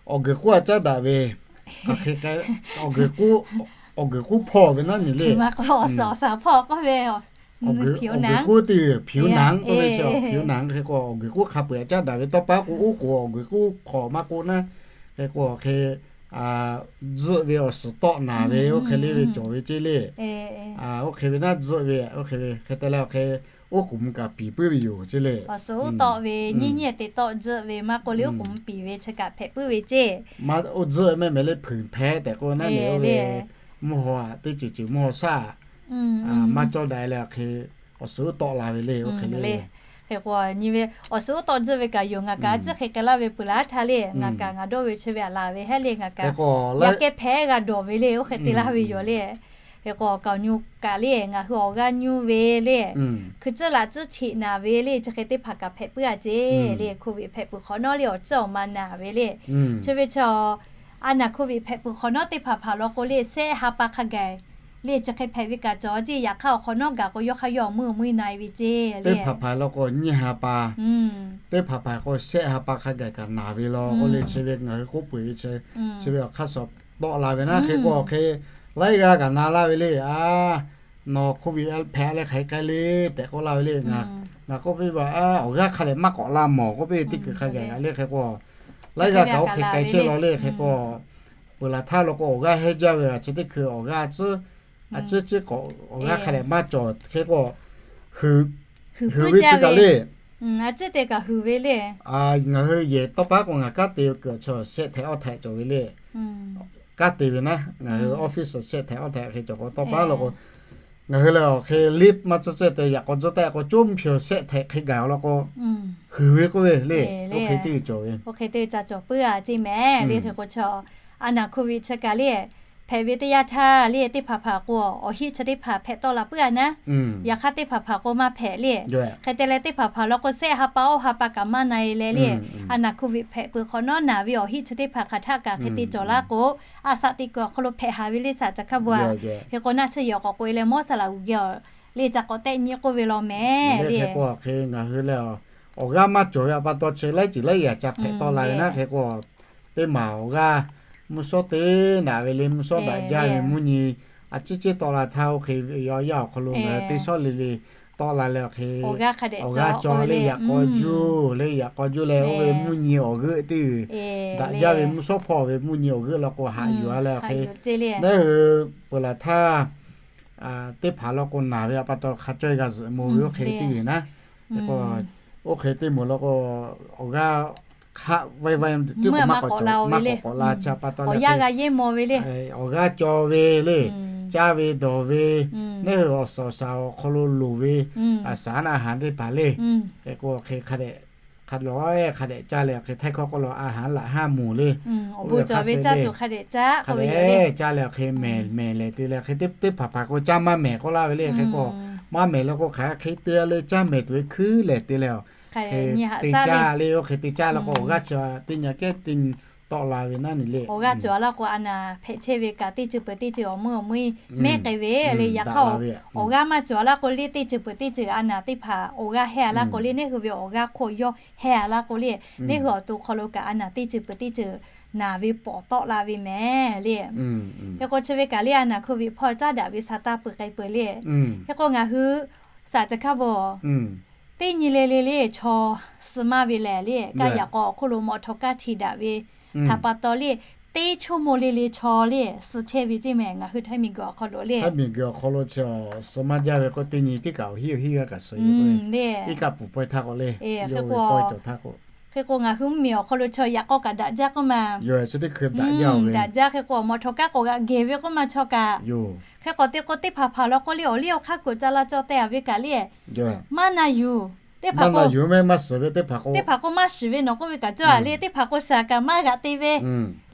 awˬ guiˬ k'uˉ a caˉ daꞈ ve, awˬ guiˬ k'uˉ, awˬ guiˬ k'uˉ hpawˇ ve naˉ nyi le. Awˬ suhˍ awˬ shaˍ hpawˇ k'oˆ ve awˬ guiˬ k'uˉ teˇ g'uiˬ ผิวหนัง k'oˆ ve chi, awˬ ผิวหนัง hk'e k'o awˬ guiˬ k'uˉ hk'a peu-eˬ a caˉ daꞈ ve tawˇ paˉ k'o, oˉ k'oˍ awˬ guiˬ k'uˉ hk'awꞈ maˇ k'oˆ naˉ, hk'e k'o hk'e zuhˆ ve awˬ suhˍ tawˆ naˬ ve oˇ hk'e le ve cawˬ ve ceˇ le. Oˇ hk'e ve naˉ zuhˆ ve, oˇ hk'e ve hk'e te leh awˬ hk'e oˉ k'oˍ mvuh kaꞈ piˍ puiˉ ve yoˬ ceˇ le. Awˬ suhˍ oˉ tawˆ ve nyiˇ nyiˇ te tawˆ zuhˆ ve maˇ k'oˆ le, oˉ k'oˍ mvuh piˍ ve chi kaꞈ hpehꞈ puiˉ ve ceˇ. Oˇ zuhˆ mehˍ mehˍ le, hpeuˬ hpehꞈ tehꞈ k'oˆ naˉ le, oˇ ve mvuhˇ haw teˇ ceuˬ ceuˬ mvuhˇ haw shaˉ maˇ cawˇ daꞈ leh awˬ hk'e awˬ suhˍ oˉ tawˆ la ve le, oˇ hk'e le. Hk'e k'o nyi ve awˬ suhˍ oˉ tawˆ zuhˆ ve kaꞈ yoˬ. Ngaˬ kaꞈ a ciˉ hk'e k'ai laˇ ve peuˬ laˇ htaˇ le, ngaˬ kaꞈ ngaˬ dawˇ ve chi ve aꞈ laˬ ve heˉ le, ngaˬ kaꞈ yaꞈ kehˉ hpehꞈ g'a dawˬ ve le, oˇ hk'e te laˇ ve yoˬ le. Hk'e k'o awˬ kaˍ awˬ nyi kaꞈ le, ngaˬ hui awˬ g'aˇ nyi ve le, hkui tcuhˉ laꞈ tcuhˉ cheꞈ naˬ ve le, chi hk'e teˇ hpaˍ kaꞈ hpehꞈ puiˉ a ceˇ le. Covid hpehꞈ peuˬ hk'awꞈ nawˉ le, awˬ tcuhˉ awˬ ma naˬ ve le. Chi ve chi a naˬ Covid hpehꞈ peuˬ hk'awꞈ nawˉ teˇ hpaˍ hpaˍ law k'o le, sehˆ ha pa hk'a gaˬ le chi hk'e hpehꞈ ve kaꞈ cawˬ ceˇ. Yaꞈ hk'aˇ awˬ hk'awꞈ nawˉ gaˬ k'o yawˇ hk'aˇ yawˇ awˬ meuˇ awˬ meuˇ na-e ve ceˇ le. Teˇ hpaˍ hpaˍ law k'o nyiˇ ha pa, teˇ hpaˍ hpaˍ k'o sehˆ ha pa hk'a gaˬ kaꞈ naˬ ve law k'o le, chi ve ngaˬ hui k'oˆ peuˬ ve chi, chi ve awˬ hk'aˇ suh tawˆ la ve naˉ. Hk'e k'o hk'e laiˉ g'aˇ kaꞈ na laˇ ve le. A, nawˬ Covid hpehꞈ leh hk'aˬ hk'e k'ai le tehꞈ k'oˆ laˇ ve le. Ngaˬ k'oˆ piˇ ve, awˬ g'aˇ hk'a lehˬ maˇ k'awꞈ la mawˬ k'oˆ piˇ ve teˇ kuiˬ hk'a gaˬ kaꞈ le. Hk'e k'o laiˉ g'aˇ kaꞈ oˇ hk'e k'ai chehˇ law le. Hk'e k'o peuˬ laˬ htaˇ law k'o awˬ g'aˇ hehnˇ jaˇ ve a chi teˇ hkui awˬ g'aˇ tcuhˉ, a ciˉ ciˉ k'awꞈ awˬ g'aˇ hk'a lehˬ maˇ cawˬ. Hk'e k'o huiˍ ve chi kaꞈ le, a ciˉ te kaꞈ huiˍ ve le. Ngaˬ hui yehˬ tawˇ paˉ k'o ngaˬ kanˉ te kuiˬ awˬ chaw shehˆ htehꞈ awˇ htehꞈ cawˬ ve le. Kanˉ te ve naˉ ngaˬ hui office shehˆ htehꞈ awˇ htehꞈ hk'e cawˬ k'o tawˇ paˉ law k'o ngaˬ hui lehˬ awˬ hk'e lift maˇ tcuhˇ tcuhˇ te yaꞈ k'aw tcuhˇ taˆ k'o coˇ mvuhˇ hpyeˬ shehˆ htehꞈ hk'e gaˬ law k'o huiˍ ve k'oˆ ve le. Oˇ hk'e teˇ cawˬ ve, oˇ hk'e teˇ ca cawˬ puiˉ a ceˇ mehˍ le. Hk'e k'o chaw a naˬ Covid chi kaꞈ le hpehꞈ ve teˇ yanˇ htaˇ le teˇ hpaˍ hpaˍ k'o awˬ hiˆ chi teˇ hpaˍ hpehꞈ tawˆ la puiˉ a naˉ. Yaꞈ hk'aˇ teˇ hpaˍ hpaˍ k'o maˇ hpehꞈ le. Hk'e te leh teˇ hpaˍ hpaˍ law k'o sehˆ ha pa awˇ ha pa kaꞈ maˇ na-e leh le, a naˬ Covid hpehꞈ peuˬ hk'awꞈ nawˉ naˬ ve awˬ hiˆ chi teˇ hpaˍ hk'aˬ htaˆ kaꞈ hk'e te cawˬ laˇ k'o, a shaꞈ teꞈ kuiˬ awˬ hk'aw lo hpehꞈ haˍ ve le saˍ caˬ hkaˇ bvuhꞈ. Hk'e k'o naˆ tsuhˇ yehˬ awˬ k'awꞈ k'oꞈ-e leh mawˇ saˍ laꞈ g'uˬ geh le ca k'awꞈ tehˆ nyi k'oˆ ve law mehˍ le. Hk'e k'o hk'e ngaˬ hui lehˬ awˬ g'aˇ maˇ cawˬ ve a pa taw chi laiˉ ceuˬ laiˉ yaꞈ ca hpehꞈ tawˆ la ve naˉ. Hk'e k'o teˇ maˬ awˬ g'aˇ mvuhˇ shawˉ teˇ naꞈ ve le, mvuhˇ shawˉ daꞈ jaˇ ve mvuhˇ nyi a ciˉ ciˉ tawˆ la htaˇ oˇ hk'e ve yaw yaˇ awˬ hk'aw lo ngaˬ hui teˇ shawˉ le le tawˆ la leh awˬ hk'e awˬ g'aˇ cawˬ le yaꞈ k'aw juˇ le, yaꞈ k'aw juˇ leh oˇ ve mvuhˇ nyi awˬ g'euˆ teˇ g'uiˬ daꞈ jaˇ ve mvuhˇ shawˉ hpawˇ ve mvuhˇ nyi awˬ g'euˆ law k'o haꞈ yuˬ a leh awˬ hk'e naˉ hui peuˬ laˬ htaˇ teˇ hpaˍ law k'o naˬ ve a pa taw hk'a cawˇ g'a zuhꞈ mawˬ ve oˇ hk'e teˇ g'uiˬ naˉ. Hk'e k'o oˇ hk'e teˇ moˍ law k'o awˬ g'aˇ hk'aˆ vaiˇ vaiˇ teˇ maˇ k'awꞈ la ve le. Awˬ yanˇ g'a yehˇ maw ve le. Awˬ g'aˇ cawˬ ve le. Caˇ ve dawˬ ve, neˇ hui awˬ suhˍ awˬ shaˍ awˬ hk'aw lo loˍ ve, a saˍ a haˍ teˇ hpaˍ le. Hk'e k'o hk'e hk'a dehꞈ, hk'a dehꞈ caˇ leh awˬ hk'e htaiˇ hkawˇ k'oˆ lo a haˍ laꞈ haˉ moˍ le. Hk'a dehꞈ caˇ leh awˬ hk'e mehˍ mehˍ lehˬ te leh hk'e teˇ hpaˍ hpaˍ k'o caˇ maˇ mehˍ k'oˆ laˇ ve le. Hk'e k'o maˇ mehˍ leh k'o hk'aˬ hk'e te le, caˇ mehˍ tuˬ ve hkuiˉ lehˬ te leh, hk'e te caˇ le, oˇ hk'e te caˇ leh k'o awˬ g'aˇ chi teˇ nyi kehˉ teˇ nyi tawˆ la ve naˉ nyi le. Awˬ g'aˇ cawˬ laˇ k'o a naˍ hpehꞈ chehˇ ve kaꞈ teˇ ceuˬ peuˬ teˇ ceuˬ awˬ meuˇ awˬ meuˇ mehˉ k'ai ve le. Yaꞈ hk'aˇ awˬ g'aˇ maˇ cawˬ laˇ k'o le teˇ ceuˬ peuˬ teˇ ceuˬ a naˍ teˇ hpaˍ awˬ g'aˇ hehˇ a laˇ k'o le, neˇ hui ve awˬ g'aˇ hk'oˆ yawˇ hehˇ a laˇ k'o le, neˇ hui awˬ to hk'aw lo kaꞈ a naˍ teˇ ceuˬ peuˬ teˇ ceuˬ naˍ ve pawˍ tawˆ la ve mehˍ le. Hk'e k'o chi ve kaꞈ le a naˍ hkui ve hpawˇ caˉ daꞈ ve sa taˇ peuˬ k'ai peuˬ le. Hk'e k'o ngaˬ hui saˍ ca hkaˇ bawˬ teˇ nyi le le le chaw suh maˇ ve lehˬ le, kaˇ yaꞈ k'aw awˬ hk'oˆ lo mawꞈ htawꞈ kaˇ hti daꞈ ve htaꞈ pa taw le, teˇ chaw mawˬ le le chaw le suh chehˇ ve ceˇ mehˍ ngaˬ hui Htaiˇ miˬguiˬ awˬ hk'aw lo le. Htaiˇ miˬguiˬ awˬ hk'aw lo chi suh maˇ jaˇ ve k'o teˇ nyi teˇ kaꞈ awˬ hiˉ awˬ hiˉ g'a kaꞈ suh ve k'o, iˉ kaˆ puˍ pawehˇ htaˇ k'o le, hk'e k'o ngaˬ hui mvuhˇmiˬ awˬ hk'aw lo chaw yaꞈ k'aw kaꞈ daꞈ jaˇ k'oˆ ma. Daꞈ jaˇ hk'e k'o mawꞈ htawꞈ kaˇ k'awꞈ g'aꞈ gehˬ ve k'oˆ ma chaw kaꞈ. Hk'e k'o te k'o teˇ hpaˍ hpaˍ law k'o le awˬ liˇ awˬ hk'aˇ kuˬ ca la caw teh a ve kaꞈ le maˇ na yuˬ. Teˇ hpaˍ k'o, teˇ hpaˍ k'o maˇ shiˍ ve nawˬ k'oˆ ve kaꞈ cawˇ a le, teˇ hpaˍ k'o shaˍ kaꞈ maˇ g'aꞈ te ve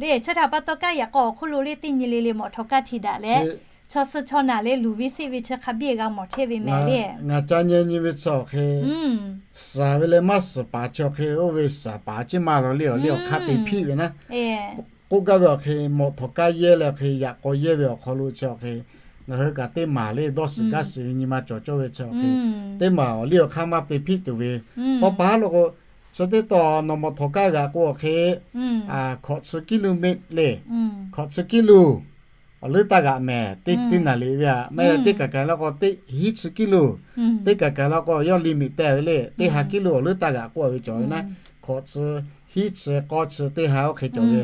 le. Chi htaꞈ pa taw kaˇ yaꞈ k'aw awˬ hk'oˆ lo le teˇ nyi le le mawꞈ htawꞈ kaˇ hti daꞈ leh, chaw suh chaw naˍ le luˬ ve siˆ ve chi hk'a biˇ g'a mawˬ chehˇ ve mehˍ le. Ngaˬ ca nyi nyi ve chi awˬ hk'e, shaˍ ve leh maˇ shiˍ paˍ chi awˬ hk'e oˇ ve shaˍ paˍ ciˇ maˇ law le awˬ liˇ awˬ hk'aˇ te hpiˆ ve naˉ. K'oˆ gaˇ ve awˬ hk'e mawꞈ htawꞈ kaˇ yehˇ leh awˬ hk'e yaꞈ k'aw yehˇ ve awˬ hk'aw lo chi awˬ hk'e, ngaˬ hui kaꞈ teˇ maˬ le dawˇ shiˍ gaˇ shiˍ ve nyi ma cawˬ cawˇ ve chi awˬ hk'e, teˇ maˬ awˬ liˇ awˬ hk'aˇ maˇ te hpiˆ tuˬ ve, tawˇ pa lo k'o, chi teˇ taw nawˬ mawꞈ htawꞈ kaˇ g'aꞈ k'o awˬ hk'e, hkawꞈ chi kiˇ luˬ mehˆ le, hkawꞈ chi kiˇ luˬ awˬ leuˉ taˇ g'aꞈ mehˍ, teˇ naˍ liꞈ ve aꞈ maˇ heˆ leh teˇ kaˬ kaˬ la k'o teˇ hiˉ chi kiˇ luˬ, teˇ kaˬ kaˬ la k'o yawˇ liꞈ miꞈ teh ve le, teˇ ha kiˇ luˬ awˬ leuˉ taˇ g'aꞈ k'oˆ ve cawˬ ve naˉ, hkawꞈ chi hiˉ chi k'awˇ chi teˇ ha oˇ hk'e cawˬ ve.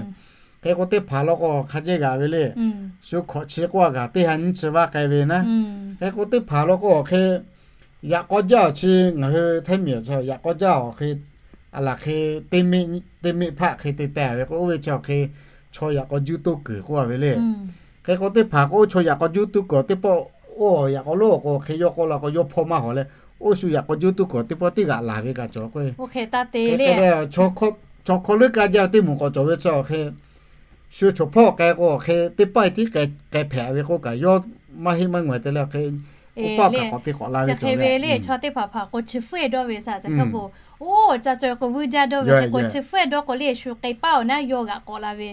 Hk'e k'o teˇ hpaˍ law k'o hk'a jehˇ g'aꞈ ve le, shu hkawꞈ chi k'oˆ a kaꞈ teˇ ha nyiˇ chi vaˇ k'ai ve naˉ. Hk'e k'o teˇ hpaˍ law k'o awˬ hk'e yaꞈ k'aw jaˇ awˬ chi ngaˬ hui Htaiˇ miˬ awˬ chi yaꞈ k'aw jaˇ awˬ hk'e, a laˬ hk'e teˇ mehˆ hpaˆ hk'e te teh ve k'o oˇ ve chi awˬ hk'e chaw yaꞈ k'aw juˇ toˇ kuiˬ k'oˆ a ve le. Hk'e k'o teˇ hpaˍ k'o oˇ chaw yaꞈ k'aw juˇ toˇ kuiˬ teˇ pawˆ oˇ yaꞈ k'aw lo k'o hk'e yawˇ k'oˆ la k'o yawˇ hpawˇ maˇ hawˍ leh, oˇ shu yaꞈ k'aw juˇ toˇ kuiˬ teˇ pawˆ teˇ g'aꞈ laˬ ve kaꞈ cawˬ k'o, chaw hk'aw leuˉ kaˇ jaˇ teˇ moˍ k'awꞈ cawˬ ve chi awˬ hk'e, shu chaw hpawˇ k'ai k'o awˬ hk'e teˇ pawˆ tiˉ k'ai hpehꞈ ve k'oˆ kaꞈ yawˇ maˇ heˆ maˇ ngaweh te leh hk'e, oˇ paˆ kaꞈ k'awꞈ te k'awꞈ la ve chi hk'e ve le. Chaw teˇ hpaˍ hpaˍ k'o chi hpfuhˆ dawˇ ve saˍ ca hkaˇ bon, oˇ ca cawˬ k'o vuiˇ jaˇ dawˇ ve hk'e k'o chi hpfuhˆ dawˇ k'o le shu k'ai paˉ awˬ naˉ yawˇ g'aꞈ k'awꞈ la ve.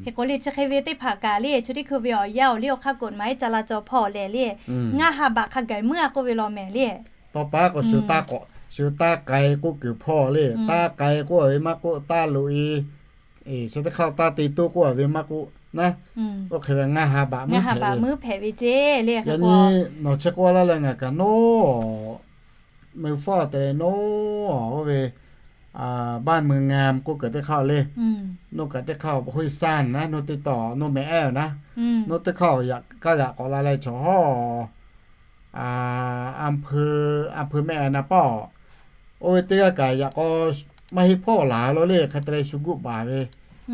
Hk'e k'o le chi hk'e ve teˇ hpaˍ kaꞈ le chi teˇ hkui ve awˬ yaˇ awˬ liˇ awˬ hk'aˇ kuˬ maˍ iˉ ca la cawˬ hpawˇ lehˬ le, ngaˇ ha baꞈ hk'a gaˬ meuˇ a k'oˆ ve law mehˍ le. Tawˇ pa k'o shu taˇ k'awꞈ, shu taˇ k'ai k'oˆ kuiˬ hpawˇ le, taˇ k'ai k'oˆ a ve maˇ k'oˆ, taˇ loꞈ e, chi teˇ hk'aˇ taˇ te toˇ k'oˆ a ve maˇ k'oˆ naˉ, oˇ hk'e ve ngaˇ ha baꞈ meuˇ hpehꞈ ve ceˇ le. Yaꞈ nyi nawˬ chi k'oˆ laˇ leh ngaˬ kaꞈ nawˉ meuˇ fawˉ te leh nawˉ oˇ ve บ้านเมืองงาม k'oˆ kuiˬ teˇ hk'aˇ le, nawˬ kaꞈ teˇ hk'aˇ ห้วยซาน naˉ, nawˬ teˇ taw nawˬ mehˍ ehˉ naˉ, nawˬ teˇ hk'aˇ yaꞈ k'aw g'aꞈ k'awꞈ la leh chaw hawˉ อำเภอ อำเภอแม่อาย na paˆ, oˇ ve teˇ g'aˇ kaꞈ yaꞈ k'aw maˇ heˆ hpawˇ laˬ lo le hk'e te leh shu guˆ baˬ ve,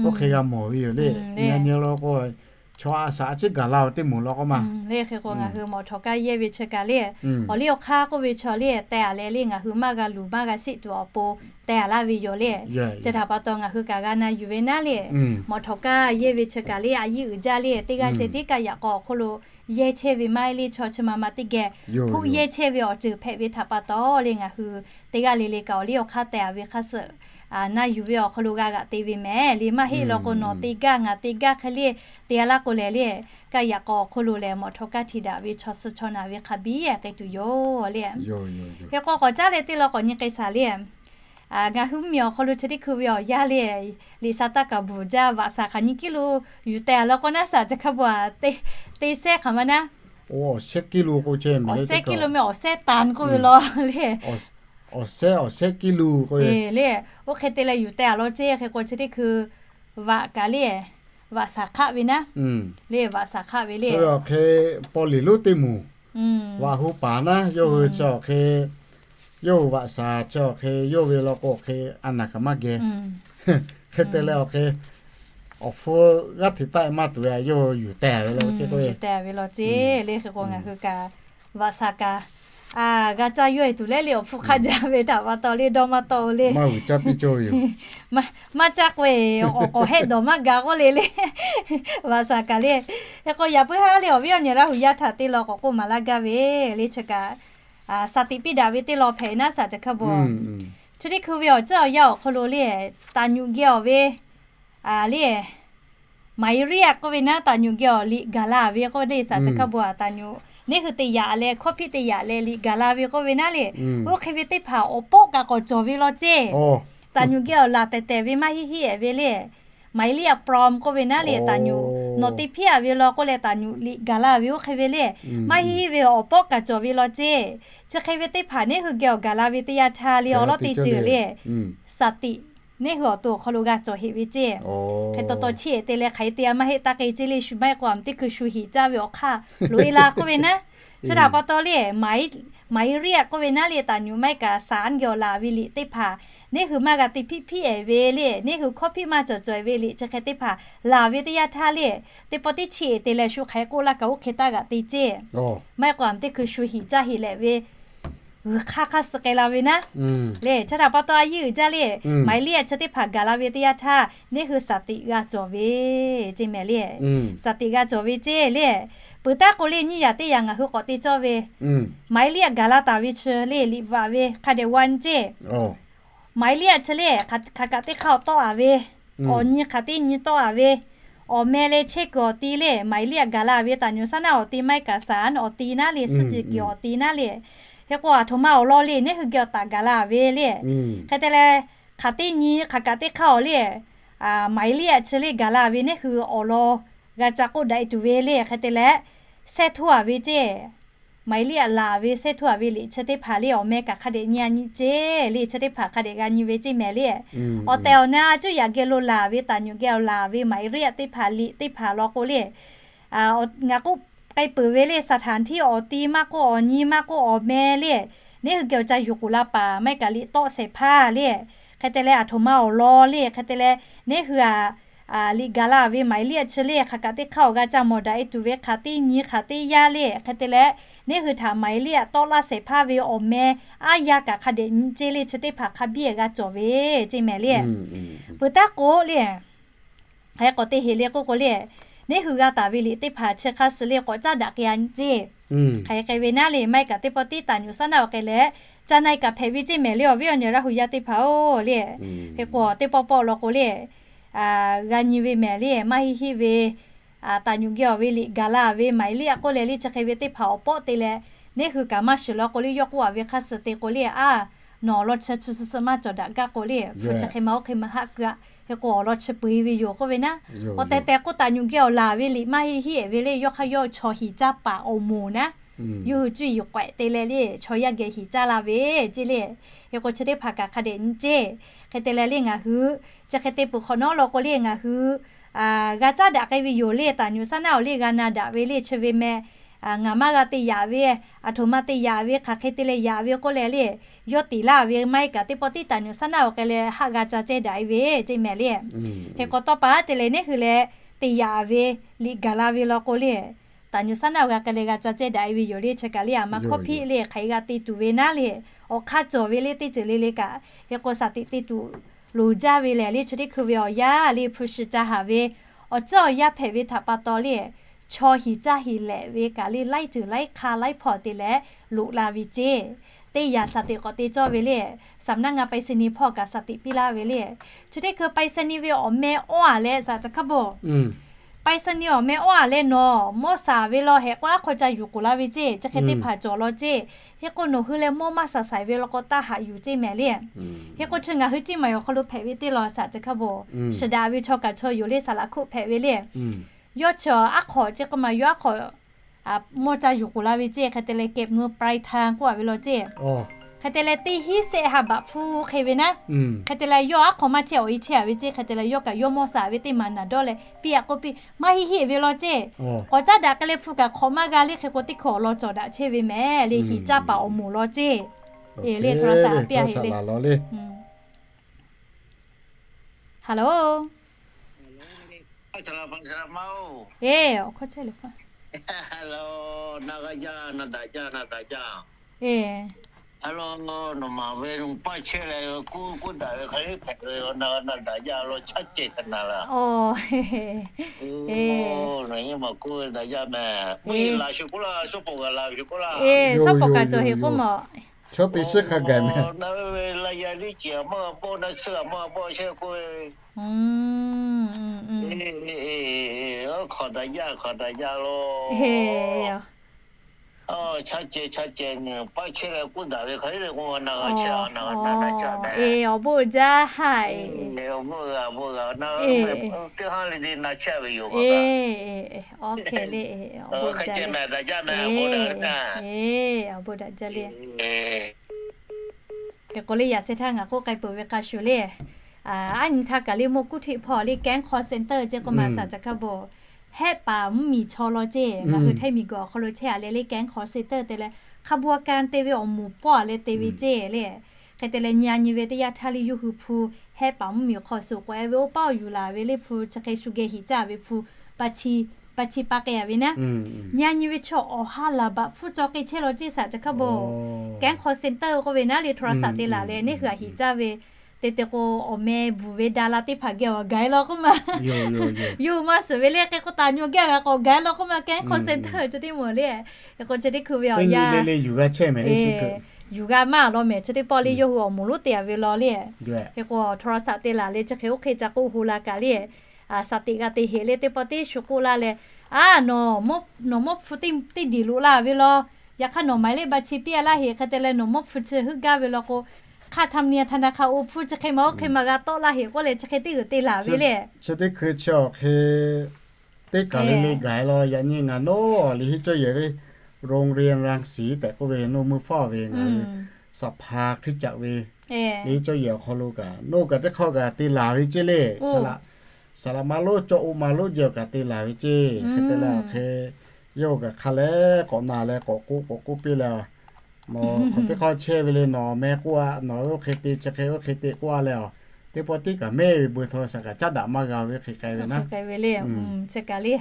oˇ hk'e g'a mawˬ ve yoˬ le. Nyi nyi lo k'o chaw a shaꞈ a ciˉ gaˬ la ve teˇ moˍ law k'o ma le. Hk'e k'o ngaˬ hui mawˬ htawꞈ kaˇ yehˇ ve chi kaꞈ le, awˬ liˇ awˬ hk'aˇ k'oˆ ve chaw le teh a leh le ngaˬ hui maˇ g'a luˬ maˇ g'a sheˆ tuˬ awˬ pon teh a laˇ ve yoˬ le. Chi htaꞈ pa taw ngaˬ hui kaꞈ g'a na yuˬ ve naˉ le, mawˬ htawꞈ kaˇ yehˇ ve chi kaꞈ le a yiˇ uiˍ jaˇ le teˇ g'aˇ ceh tiˉ kaˇ yaꞈ k'aw awˬ hk'oˆ lo yehˇ chehˇ ve maˇ heˆ le chaw chi ma ma teˇ geh hpuˆ yehˇ chehˇ ve awˬ ceuˬ hpehꞈ ve htaꞈ pa taw le ngaˬ hui teˇ g'aˇ le le kaꞈ awˬ liˇ awˬ hk'aˇ teh a ve hk'a suh na yuˬ ve awˬ hk'aw lo g'a g'aꞈ te ve mehˍ le. Maˇ heˆ law k'o nawˬ te gaˇ ngaˬ te gaˇ hk'e le te a laˇ k'o lehˬ le, kaˇ yaꞈ k'aw awˬ hk'oˆ lo lehˬ mawˬ htawꞈ kaˇ hti daꞈ ve chaw suh chaw naˍ ve hk'a biˇ k'ai tuˬ yoˬ le. Hk'e k'o k'awꞈ caˉ leh teˇ law k'awꞈ nyi k'ai shaˍ le. Ngaˬ hui mvuhˇmiˬ awˬ hk'aw lo chi teˇ hkui ve awˬ yaˇ le, liꞈ sha taˇ kaˍ bvuhˬ jaˇ vaꞈ shaˍ hk'aˬ nyi kiˇ lo yuˬ teh a law k'o naˉ shaˍ ca hkaˇ bon a, teˇ sehˉ hk'aˬ ma naˉ, awˬ sehˉ kiˇ lo meh awˬ sehˉ taˍ k'oˆ ve law le. Awˬ sehˉ awˬ sehˉ kiˇ lo k'o le, oˇ hk'e te leh yuˬ teh a law ceˇ. Hk'e k'o chi teˇ hkui vaꞈ kaꞈ le, vaꞈ shaˍ hk'aˆ ve naˉ le, vaꞈ shaˍ hk'aˆ ve le. Awˬ hk'e paw liˍ lonˉ teˇ moˍ vaꞈ hu paˍ naˉ yawˇ hui chi awˬ hk'e, yawˇ hui vaꞈ shaˍ chi awˬ hk'e yawˇ ve law k'o awˬ hk'e a naˬ kaꞈ maˇ geh Hk'e te leh awˬ hk'e, awˬ hpfuhˇ g'aˇ hteꞈ taˆ e maˇ tuˬ ve yawˇ yuˬ tehˬ ve la ce k'o, yuˬ tehˬ ve la ce le. Hk'e k'o ngaˬ hui kaꞈ vaꞈ shaˍ kaꞈ g'a caˇ yawˇ e tuˬ leh le, awˬ hpfuhˇ hk'aˇ jaˇ ve htaꞈ pa taw le dawˇ maˇ tawˆ le. Maˇ caˇ k'o e, awˬ k'awꞈ hehˆ dawˬ maˇ ga k'oˆ le le. Vaꞈ shaˍ kaꞈ le. Hk'e k'o yaꞈ puiˉ haˉ le awˬ viˉ awˬ nyi Laˇ hu yaˇ htaꞈ te law k'awꞈ k'oˆ maˍ laˇ gaˇ ve le. Chi kaꞈ shaˍ tiꞈ piˇ daꞈ ve teˇ law hpehꞈ naˉ shaˍ ca hkaˇ bon. Chi teˇ hkui ve awˬ ceuˬ awˬ yanˇ awˬ hk'aw lo le, taˍ nyuꞈ geh awˬ ve le, Maˍriˆ k'oˆ ve naˉ, taˍ nyuꞈ geh awˬ liꞈ gaˬ la ve k'oˆ ve le shaˍ ca hkaˇ bon. Taˍ nyuꞈ neˇ hui te yaꞈ leh, hkawˇ hpiˆ te yaꞈ leh liꞈ gaˬ la ve k'oˆ ve naˉ le. Oˇ hk'e ve teˇ hpaˍ awˬ pawˆ kaꞈ k'awꞈ cawˬ ve law ce. Taˍ nyuꞈ geh awˬ laˬ tehˬ tehˬ ve maˇ heˆ heˆ ehˍ ve le. Maˍriˆ a prom k'oˆ ve naˉ le, taˍ nyuꞈ nawˬ te hpiˇ a ve law k'oˆ leh taˍ nyuꞈ liꞈ gaˬ la ve oˇ hk'e ve le. Maˇ heˆ heˆ ve awˬ pawˆ kaꞈ cawˬ ve law ce. Chi hk'e ve teˇ hpaˍ neˇ hui geh awˬ gaˬ la ve teˇ yanˇ htaˇ le, awˬ lawˉ teˇ ceuˬ le, shaˍ tiꞈ neˇ hui awˬ to awˬ hk'aw lo g'a cawˬ heꞈ ve ce. Hk'e taw taw chiˇ ehˍ te leh hk'aˬ hk'e te a maˇ heˆ taˇ k'e ce le, shu maˇ heˆ k'o a meh teˇ hkui shu hiꞈ caˇ ve awˬ hk'aˇ loꞈ e la k'oˆ ve naˉ. Chi htaꞈ pa taw le, Maˍriˆ k'oˆ ve naˉ le, taˍ nyuꞈ maˇ heˆ kaꞈ shaˍ anˉ geh awˬ laˬ ve liꞈ teˇ hpaˍ neˇ hui maˇ g'a te hpiˆ hpiˆ ehˍ ve le, neˇ hui hkawˇ hpiˆ maˇ cawˬ cawˬ ve liꞈ chi hk'e teˇ hpaˍ laˬ ve teˇ yanˇ htaˇ le, teˇ pawˆ tiˉ chiˇ ehˍ te leh shu hk'aˬ hk'e k'oˆ laˇ kaꞈ oˇ hk'e taˇ g'aꞈ te ce. Maˇ heˆ k'o a meh teˇ hkui shu hiꞈ caˇ heꞈ leh ve g'uiˬ hk'aˇ hk'aˇ suh k'ai la ve naˉ le. Chi htaꞈ pa taw a yiˇ uiˍ jaˇ le, Maˍriˆ chi teˇ hpaˍ gaˬ la ve teˇ yanˇ htaˇ neˇ hui shaˍ tiꞈ g'a cawˬ ve ce mehˍ le. Shaˍ tiꞈ g'a cawˬ ve ce le. Peuˬ taˉ k'o le nyiˇ yaꞈ teˇ yaꞈ ngaˬ hui k'awꞈ te cawˇ ve, Maˍriˆ gaˬ la taˍ ve chi le liꞈ vaꞈ ve hk'a dehꞈ wa nyi ce. Maˍriˆ chi le hk'aˬ kaꞈ teˇ hk'aˇ awˬ tawˆ a ve, awˬ nyi hk'aˬ teˇ nyi tawˆ a ve, awˬ meh leh chehˇ kuiˬ awˬ ti le Maˍriˆ gaˬ la ve taˍ nyuꞈ shaˉ naˆ awˬ ti maˇ heˆ kaꞈ shaˍ anˉ awˬ ti naˉ le, suhˉ jiˬ kiˬ awˬ ti naˉ le. Hk'e k'o a htoꞈ ma awˬ lawn le neˇ hui geh awˬ taˍ gaˬ la ve le. Hk'e te leh hk'aˬ teˇ nyi hk'aˬ kaꞈ teˇ hk'aˇ awˬ le Maˍriˆ chi le gaˬ la ve neˇ hui awˬ lawn g'a ca k'oˆ daꞈ e tuˬ ve le. Hk'e te leh sehˇ htoˇ a ve ce. Maˍriˆ laˬ ve sehˇ htoˇ a ve liꞈ chi teˇ hpaˍ le awˬ meh kaꞈ hk'a dehꞈ nyi a nyi ce le chi teˇ hpaˍ hk'a dehꞈ g'a nyi ve ce mehˍ le. Awˬ tehˬ awˬ na cuˇ yaꞈ geh lo laˬ ve taˍ nyuꞈ geh awˬ laˬ ve Maˍriˆ teˇ hpaˍ liꞈ teˇ hpaˍ law k'o le, ngaˬ k'oˆ k'ai peuˬ ve le saˍtanˍ htiˇ awˬ ti maˇ k'oˆ awˬ nyi maˇ k'oˆ awˬ meh le, neˇ hui geh awˬ ca yuˬ k'oˍ la paˍ maˇ heˆ kaꞈ liꞈ tawˆ shehˍ hpaˇ le. Hk'e te leh a htoꞈ ma awˬ lawn le hk'e te leh neˇ hui a liꞈ gaˬ la ve Maˍriˆ chi le hk'aˬ kaꞈ teˇ hk'aˇ awˬ g'a ca mawˬ daꞈ e tuˬ ve hk'aˬ teˇ nyi hk'aˬ teˇ yanˇ le hk'e te leh neˇ hui htaꞈ Maˍriˆ tawˆ laˇ shehˍ hpaˇ ve awˬ meh aˉ yaˇ kaꞈ hk'a dehꞈ nyi ce le chi teˇ hpaˍ hk'a biˇ g'a cawˬ ve ce mehˍ le. Peuˬ taˉ k'o le, hk'e k'awꞈ te heˍ le k'oˆ k'o le, neˇ hui g'a taˍ ve liꞈ teˇ hpaˍ chi hk'a suh le k'awꞈ caˉ daꞈ k'ai a nyi ce. Hk'aˬ hk'e ve naˉ le maˇ heˆ kaꞈ teˇ pawˆ tiˉ taˍ nyuꞈ shaˉ naˆ awˬ k'ai leh ca na e kaꞈ hpehꞈ ve ce mehˍ le awˬ viˉ awˬ nyi Laˇ hu yaˇ teˇ hpaˍ-oˬ le. Hk'e k'o teˇ pawˆ pawˆ law k'o le g'a nyi ve mehˍ le maˇ heˆ heˆ ve taˍ nyuꞈ geh awˬ ve liꞈ gaˬ la ve Maˍriˆ a k'oˆ leh le chi hk'e ve teˇ hpaˍ awˬ pawˆ te leh neˇ hui kaꞈ maˇ shiˍ law k'o le yawˇ k'oˆ a ve hk'a suh te k'o le a, nawˬ awˬ lawn chi chi suh suh maˇ cawˬ daꞈ gaˇ k'o le hpu chi hk'e ma oˇ hk'e ma haˆ keu a. Hk'e k'o awˬ lawn chi peu e ve yoˬ k'oˆ ve naˉ, awˬ tehˬ tehˬ k'oˆ taˍ nyuꞈ geh awˬ laˬ ve liꞈ maˇ heˆ heˆ ve le yawˇ hk'aˇ yawˇ chaw hiˍ caˇ paˍ awˬ moˍ naˉ, yawˇ hui cuˇ yiˍ k'awehꞈ te leh le chaw yaˇ geh hiˍ caˇ la ve ce le. Hk'e k'o chi teˇ hpaˍ kaꞈ hk'a dehꞈ nyi ce. Hk'e te leh le ngaˬ hui chi hk'e te peuˬ hk'awꞈ nawˉ law k'o le ngaˬ hui g'a caˉ daꞈ k'ai ve yoˬ le taˍ nyuꞈ shaˉ naˆ awˬ le g'a na daꞈ ve le chi ve meh ngaˬ maˇ g'a te yaꞈ ve, a htoꞈ ma te yaꞈ ve hk'aˬ hk'e te leh yaꞈ ve k'oˆ leh le, yawˇ tiˍ laˇ ve maˇ heˆ kaꞈ teˇ pawˆ tiˉ taˍ nyuꞈ shaˉ naˆ awˬ k'ai leh haˆ g'a ca ceh daꞈ e ve ce mehˍ le. Hk'e k'o tawˇ pa te leh neˇ hui leh te yaꞈ ve liꞈ gaˬ la ve law k'o le, taˍ nyuꞈ shaˉ naˆ awˬ g'a k'ai leh g'a ca ceh daꞈ e ve yoˬ le chi kaꞈ le a ma hkawˇ hpiˆ le hk'aˬ hk'e g'a te tuˬ ve naˉ le, awˬ hk'aˇ cawˬ ve le teˇ ceuˬ le le kaꞈ, hk'e k'o shaˍ tiꞈ te tuˬ loˍ jaˇ ve lehˬ le chi teˇ hkui ve awˬ yanˇ le hpu shi ca haˍ ve awˬ ceuˬ awˬ yanˇ hpehꞈ ve htaꞈ pa taw le chaw hiˍ caˇ hiˍ lehꞈ ve kaꞈ le laiˉ ceuˬ laiˉ hk'aˇ laiˉ hpawˇ te leh loꞈ la ve ce. Teˇ yanˇ shaˍ tiꞈ k'awꞈ te cawˇ ve le, saˍ naˆ ngaˇ ไปรษณีย์ hpawˇ kaꞈ shaˍ tiꞈ piˇ laˇ ve le. Chi teˇ hkui ไปรษณีย์ ve awˬ meh awˬ a leh shaˍ ca hkaˇ bon ไปรษณีย์ awˬ meh awˬ a leh nawˬ mawˇ shaˍ ve law hehꞈ k'o aˉ hk'aw ca yuˬ k'oˍ la ve ce, chi hk'e teˇ hpaˍ cawˬ law ce. Hk'e k'o nawˬ hui leh mawˇ maˇ shaˍ shaiˍ ve law k'o taˇ haꞈ yuˬ ce mehˍ le. Hk'e k'o chi ngaˬ hui ciˇ maˬ awˬ hk'aw lo hpehꞈ ve teˇ law shaˍ ca hkaˇ bon, shiˍ daꞈ ve chaw kaꞈ chaw yoˬ le saˍ laꞈ hkoˆ hpehꞈ ve le. Yawˇ chi aˉ hk'awꞈ chi k'o maˬ yawˇ aˉ hk'awꞈ mawˇ ca yuˬ k'oˍ la ve ce hk'e te leh เก็บเงินปลายทาง k'oˆ a ve law ce. Hk'e te leh teˇ hinˉ sehˆ ha baꞈ hpfuhˇ hk'e ve naˉ, hk'e te leh yawˇ aˉ hk'awꞈ maˇ chehˇ awˬ e chehˇ a ve ce hk'e te leh yawˇ kaꞈ yawˇ mawˇ shaˍ ve teˇ maˬ naˬ dawˇ leh piˇ a k'oˆ piˇ maˇ heˆ heˆ ve law ce. K'awꞈ caˉ daꞈ k'ai leh hpu kaꞈ hk'awꞈ maˇ g'a le hk'e k'o teˇ hkui awˬ lawn cawˬ daꞈ chehˇ ve mehˍ le hiˍ caˇ paˍ awˬ moˍ law ce. E le htaꞈ shaˍ piˇ a heˆ le. Hello. Eˬ, awˬ hkawˇ chehˇ le hkawˇ. Hello, na g'a jaˇ, na daꞈ jaˇ, na daꞈ jaˇ. Eˬ. Hello, nawˬ maˍ ve paˇ chehˇ leh kuˇ kuˇ daꞈ ve hk'a hk'e hpehꞈ ve, na na daꞈ jaˇ lo chaˇ ceh hk'a na laˇ. Eˬ, nawˬ nyi ma kuˇ daꞈ jaˇ mehˍ. Mvuhˇ yeˬ laˬ shuˍ k'oˆ laˇ, shawˉ pawˍ g'a laˬ shuˍ k'oˆ laˇ. Eˬ, shawˉ pawˍ kaꞈ cawˬ heˍ k'oˆ mawˬ. Chaw teˇ shiˉ hk'a gaˬ mehˍ. Na ve ve la ya liˇ ceˬ maˇ g'a bawˆ, na chiˇ g'a maˇ g'a bawˆ chehˇ k'oˆ ve. Hk'awꞈ daꞈ jaˇ, hk'awꞈ daꞈ jaˇ lo. Chaˇ ceh chaˇ ceh nyi paˇ chehˇ leh kuˇ daꞈ ve hk'a hk'e le k'o, na g'a chehˇ, na g'a na na chehˇ mehˍ. Awˬ bon jaˇ haꞈ. Awˬ bon g'a, bon g'a na teˇ haˉ le le na chehˇ ve yoˬ. Awˬ hk'e le, awˬ bon jaˇ le. Awˬ bon daꞈ jaˇ le. Hk'e k'o le, yaꞈ sheh htaˇ ngaˬ k'oˆ k'ai peuˬ ve hk'a shuˍ le. A nyi htaˇ kaꞈ le, mawˇ kuˉ htiˆ hpawˇ le, kehˉ call center ceh k'o ma, saˍ ca hkaˇ bon, hehˆ paˍ mvuhˇ miˬ chaw law ceˇ, ngaˬ hui htaiˇ miˬ guiˬ awˬ hk'aw lo chehˇ a le le, kehˉ call center te leh hk'a bu a kan te ve awˬ moˍ pawˆ a leh te ve ceˇ le. Hk'e te leh nyi a nyi ve teˇ yanˇ htaˇ le, yawˇ hui hpu hehˆ paˍ mvuhˇ miˬ hk'aw suh k'awꞈ e ve oˇ paˇ awˬ yuˬ laˬ ve le, hpu chi hk'e shu geh hiˍ caˇ ve hpu, pa chi pa k'ai a ve naˉ. Nyi a nyi ve chaw awˬ ha laˬ baꞈ hpfuhˇ caw k'ai chehˇ law ceˇ, saˍ ca hkaˇ bon. Kehˉ call center k'oˆ ve naˉ le, hto ra saˍ te laˬ leh neˇ hui a hiˍ caˇ ve, te te k'o, awˬ meh bvuhˬ ve daˍ laˇ teˇ hpaˍ geh awˬ gaˬ e law k'oˆ ma. Yawˇ hui maˇ suhˍ ve le, hk'e k'o taˍ nyi geh g'a k'awꞈ gaˬ e law k'oˆ ma, kehˉ call center chi teˇ moˍ le. Hk'e k'o chi teˇ hkui ve awˬ yanˇ yuˬ g'a maˇ law mehˍ, chi teˇ pawˆ le yawˇ hui awˬ moˍ lonˉ te a ve law le. Hk'e k'o hto ra saˍ te laˬ leh chi hk'e oˇ hk'e ca k'oˆ hu la kaꞈ le, saˍ teꞈ g'a te heˍ le, teˇ pawˆ teˇ shu k'oˆ laˇ leh, a, nawˬ mawˇ hpu teˇ diˬ loꞈ la ve law. Yaꞈ hk'aˇ nawˬ maˍ le ba chi piˇ a laˇ heˍ, hk'e te leh nawˬ mawˇ hpu chi heuˆ gaˇ ve law k'o, hk'aˇ htaˇ nyi a htaˇ na hk'a oˇ hpu chi hk'e ma oˇ hk'e ma g'a tawˆ laˇ heˍ k'oˆ leh chi hk'e teˇ g'uiˬ te laˬ ve le. Chi teˇ hkui chi awˬ hk'e teˇ kaˬ le le gaˬ e law. Yaꞈ nyi ngaˬ nawˉ liꞈ henˇ cawˇ yehˬ le, โรงเรียนรังสี tehꞈ k'oˆ ve, nawˬ mui hpawˇ ve ngaˬ hui สภาคริสตจักร ve liꞈ henˇ cawˇ yehˬ awˬ hk'aw lo kaꞈ nawˬ kaꞈ teˇ hk'awˇ kaꞈ te laˬ ve ceˇ le. Saˍ laꞈ ma lonˉ cawˇ oˇ ma lonˉ jeh kaꞈ te laˬ ve ceˇ. Hk'e te leh awˬ hk'e yawˇ hui kaꞈ hk'a leh k'awꞈ na leh k'awꞈ k'oˆ k'awꞈ k'oˆ piˇ leh, nawˬ hk'awꞈ teˇ hk'awˇ chehˇ ve le, nawˬ meh k'oˆ a, nawˬ oˇ hk'e te chi hk'e oˇ hk'e te k'oˆ a leh, teˇ pawˆ tiˉ kaꞈ mehˆ ve bon hto la shaˍ kaꞈ caˉ daꞈ maˇ g'a ve hk'e k'ai ve naˉ. Chi kaꞈ le,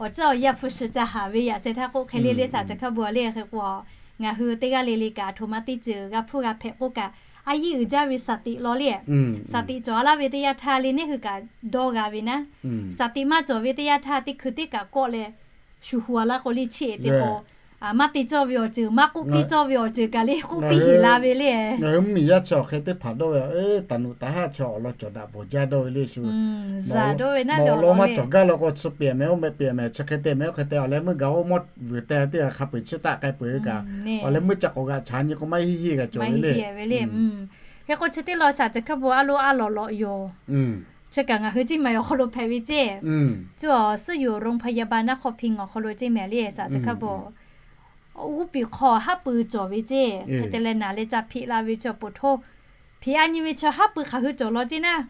awˬ ciˉ awˬ yaˇ hpu shiˍ ca haˍ ve yaꞈ sheh htaˇ k'oˆ hk'e le le saˍ ca hkaˇ bon le. Hk'e k'o ngaˬ hui teˇ g'aˇ le le kaꞈ a htoꞈ ma teˇ ceuˬ g'a hpuˇ g'a hpehꞈ k'oˆ kaꞈ, a yiˇ uiˍ jaˇ ve saˍ teꞈ law le. Saˍ teꞈ cawˬ a laˇ ve teˇ yanˇ htaˇ le neˇ hui kaꞈ dawˇ g'a ve naˉ. Saˍ teꞈ maˇ cawˬ ve teˇ yanˇ htaˇ teˇ hkui teˇ kaꞈ kawˆ leh shu hu a laˇ k'o le, chi e te k'o maˇ te cawˇ ve awˬ ceuˬ, maˇ k'oˆ piˇ cawˇ ve awˬ ceuˬ kaꞈ le k'oˆ piˇ heˍ la ve le. Ngaˬ hui mvuhˇ miˬ yaˇ chi awˬ hk'e teˇ hpaˍ dawˇ ve, taˍ nuꞈ taˍ haˉ chi awˬ lawn cawˬ daꞈ bawˬ jaˇ dawˇ ve le shu. Awˬ lawn maˇ cawˬ gaˇ law k'o chi pehˍ mehˍ oˇ meh pehˍ mehˍ chi hk'e te mehˍ oˇ hk'e te, awˬ leh meuˇ gaˬ oˇ mawˇ vuiˬ te teˇ g'aˇ hk'a peu-eˬ chiˇ taˆ k'ai peuˬ ve kaꞈ, awˬ leh meuˇ ca k'awꞈ g'aꞈ chaꞈ nyi k'o maˇ heˆ heˆ g'a cawˬ ve le. Hk'e k'o chi teˇ lawn saˍ ca hkaˇ bon a lo a lawꞈ lawꞈ yoˬ. Chi kaꞈ ngaˬ hui Ciˇ ma awˬ hk'aw lo hpehꞈ ve ceˇ. Cuˇ awˬ suhˉ yoˬ โรงพยาบาล naˆ hk'aw hpi ngaˬ awˬ hk'aw lo ceˇ mehˍ le saˍ ca hkaˇ bon. G'uˇ piˍ hk'aw haˉ pui cawˬ ve ceˇ. Hk'e te leh naˬ leh ca hpiꞈ la ve chi awˬ po htoˇ, hpiꞈ a nyi ve chi haˉ pui hk'aˬ hui cawˬ law ceˇ naˉ.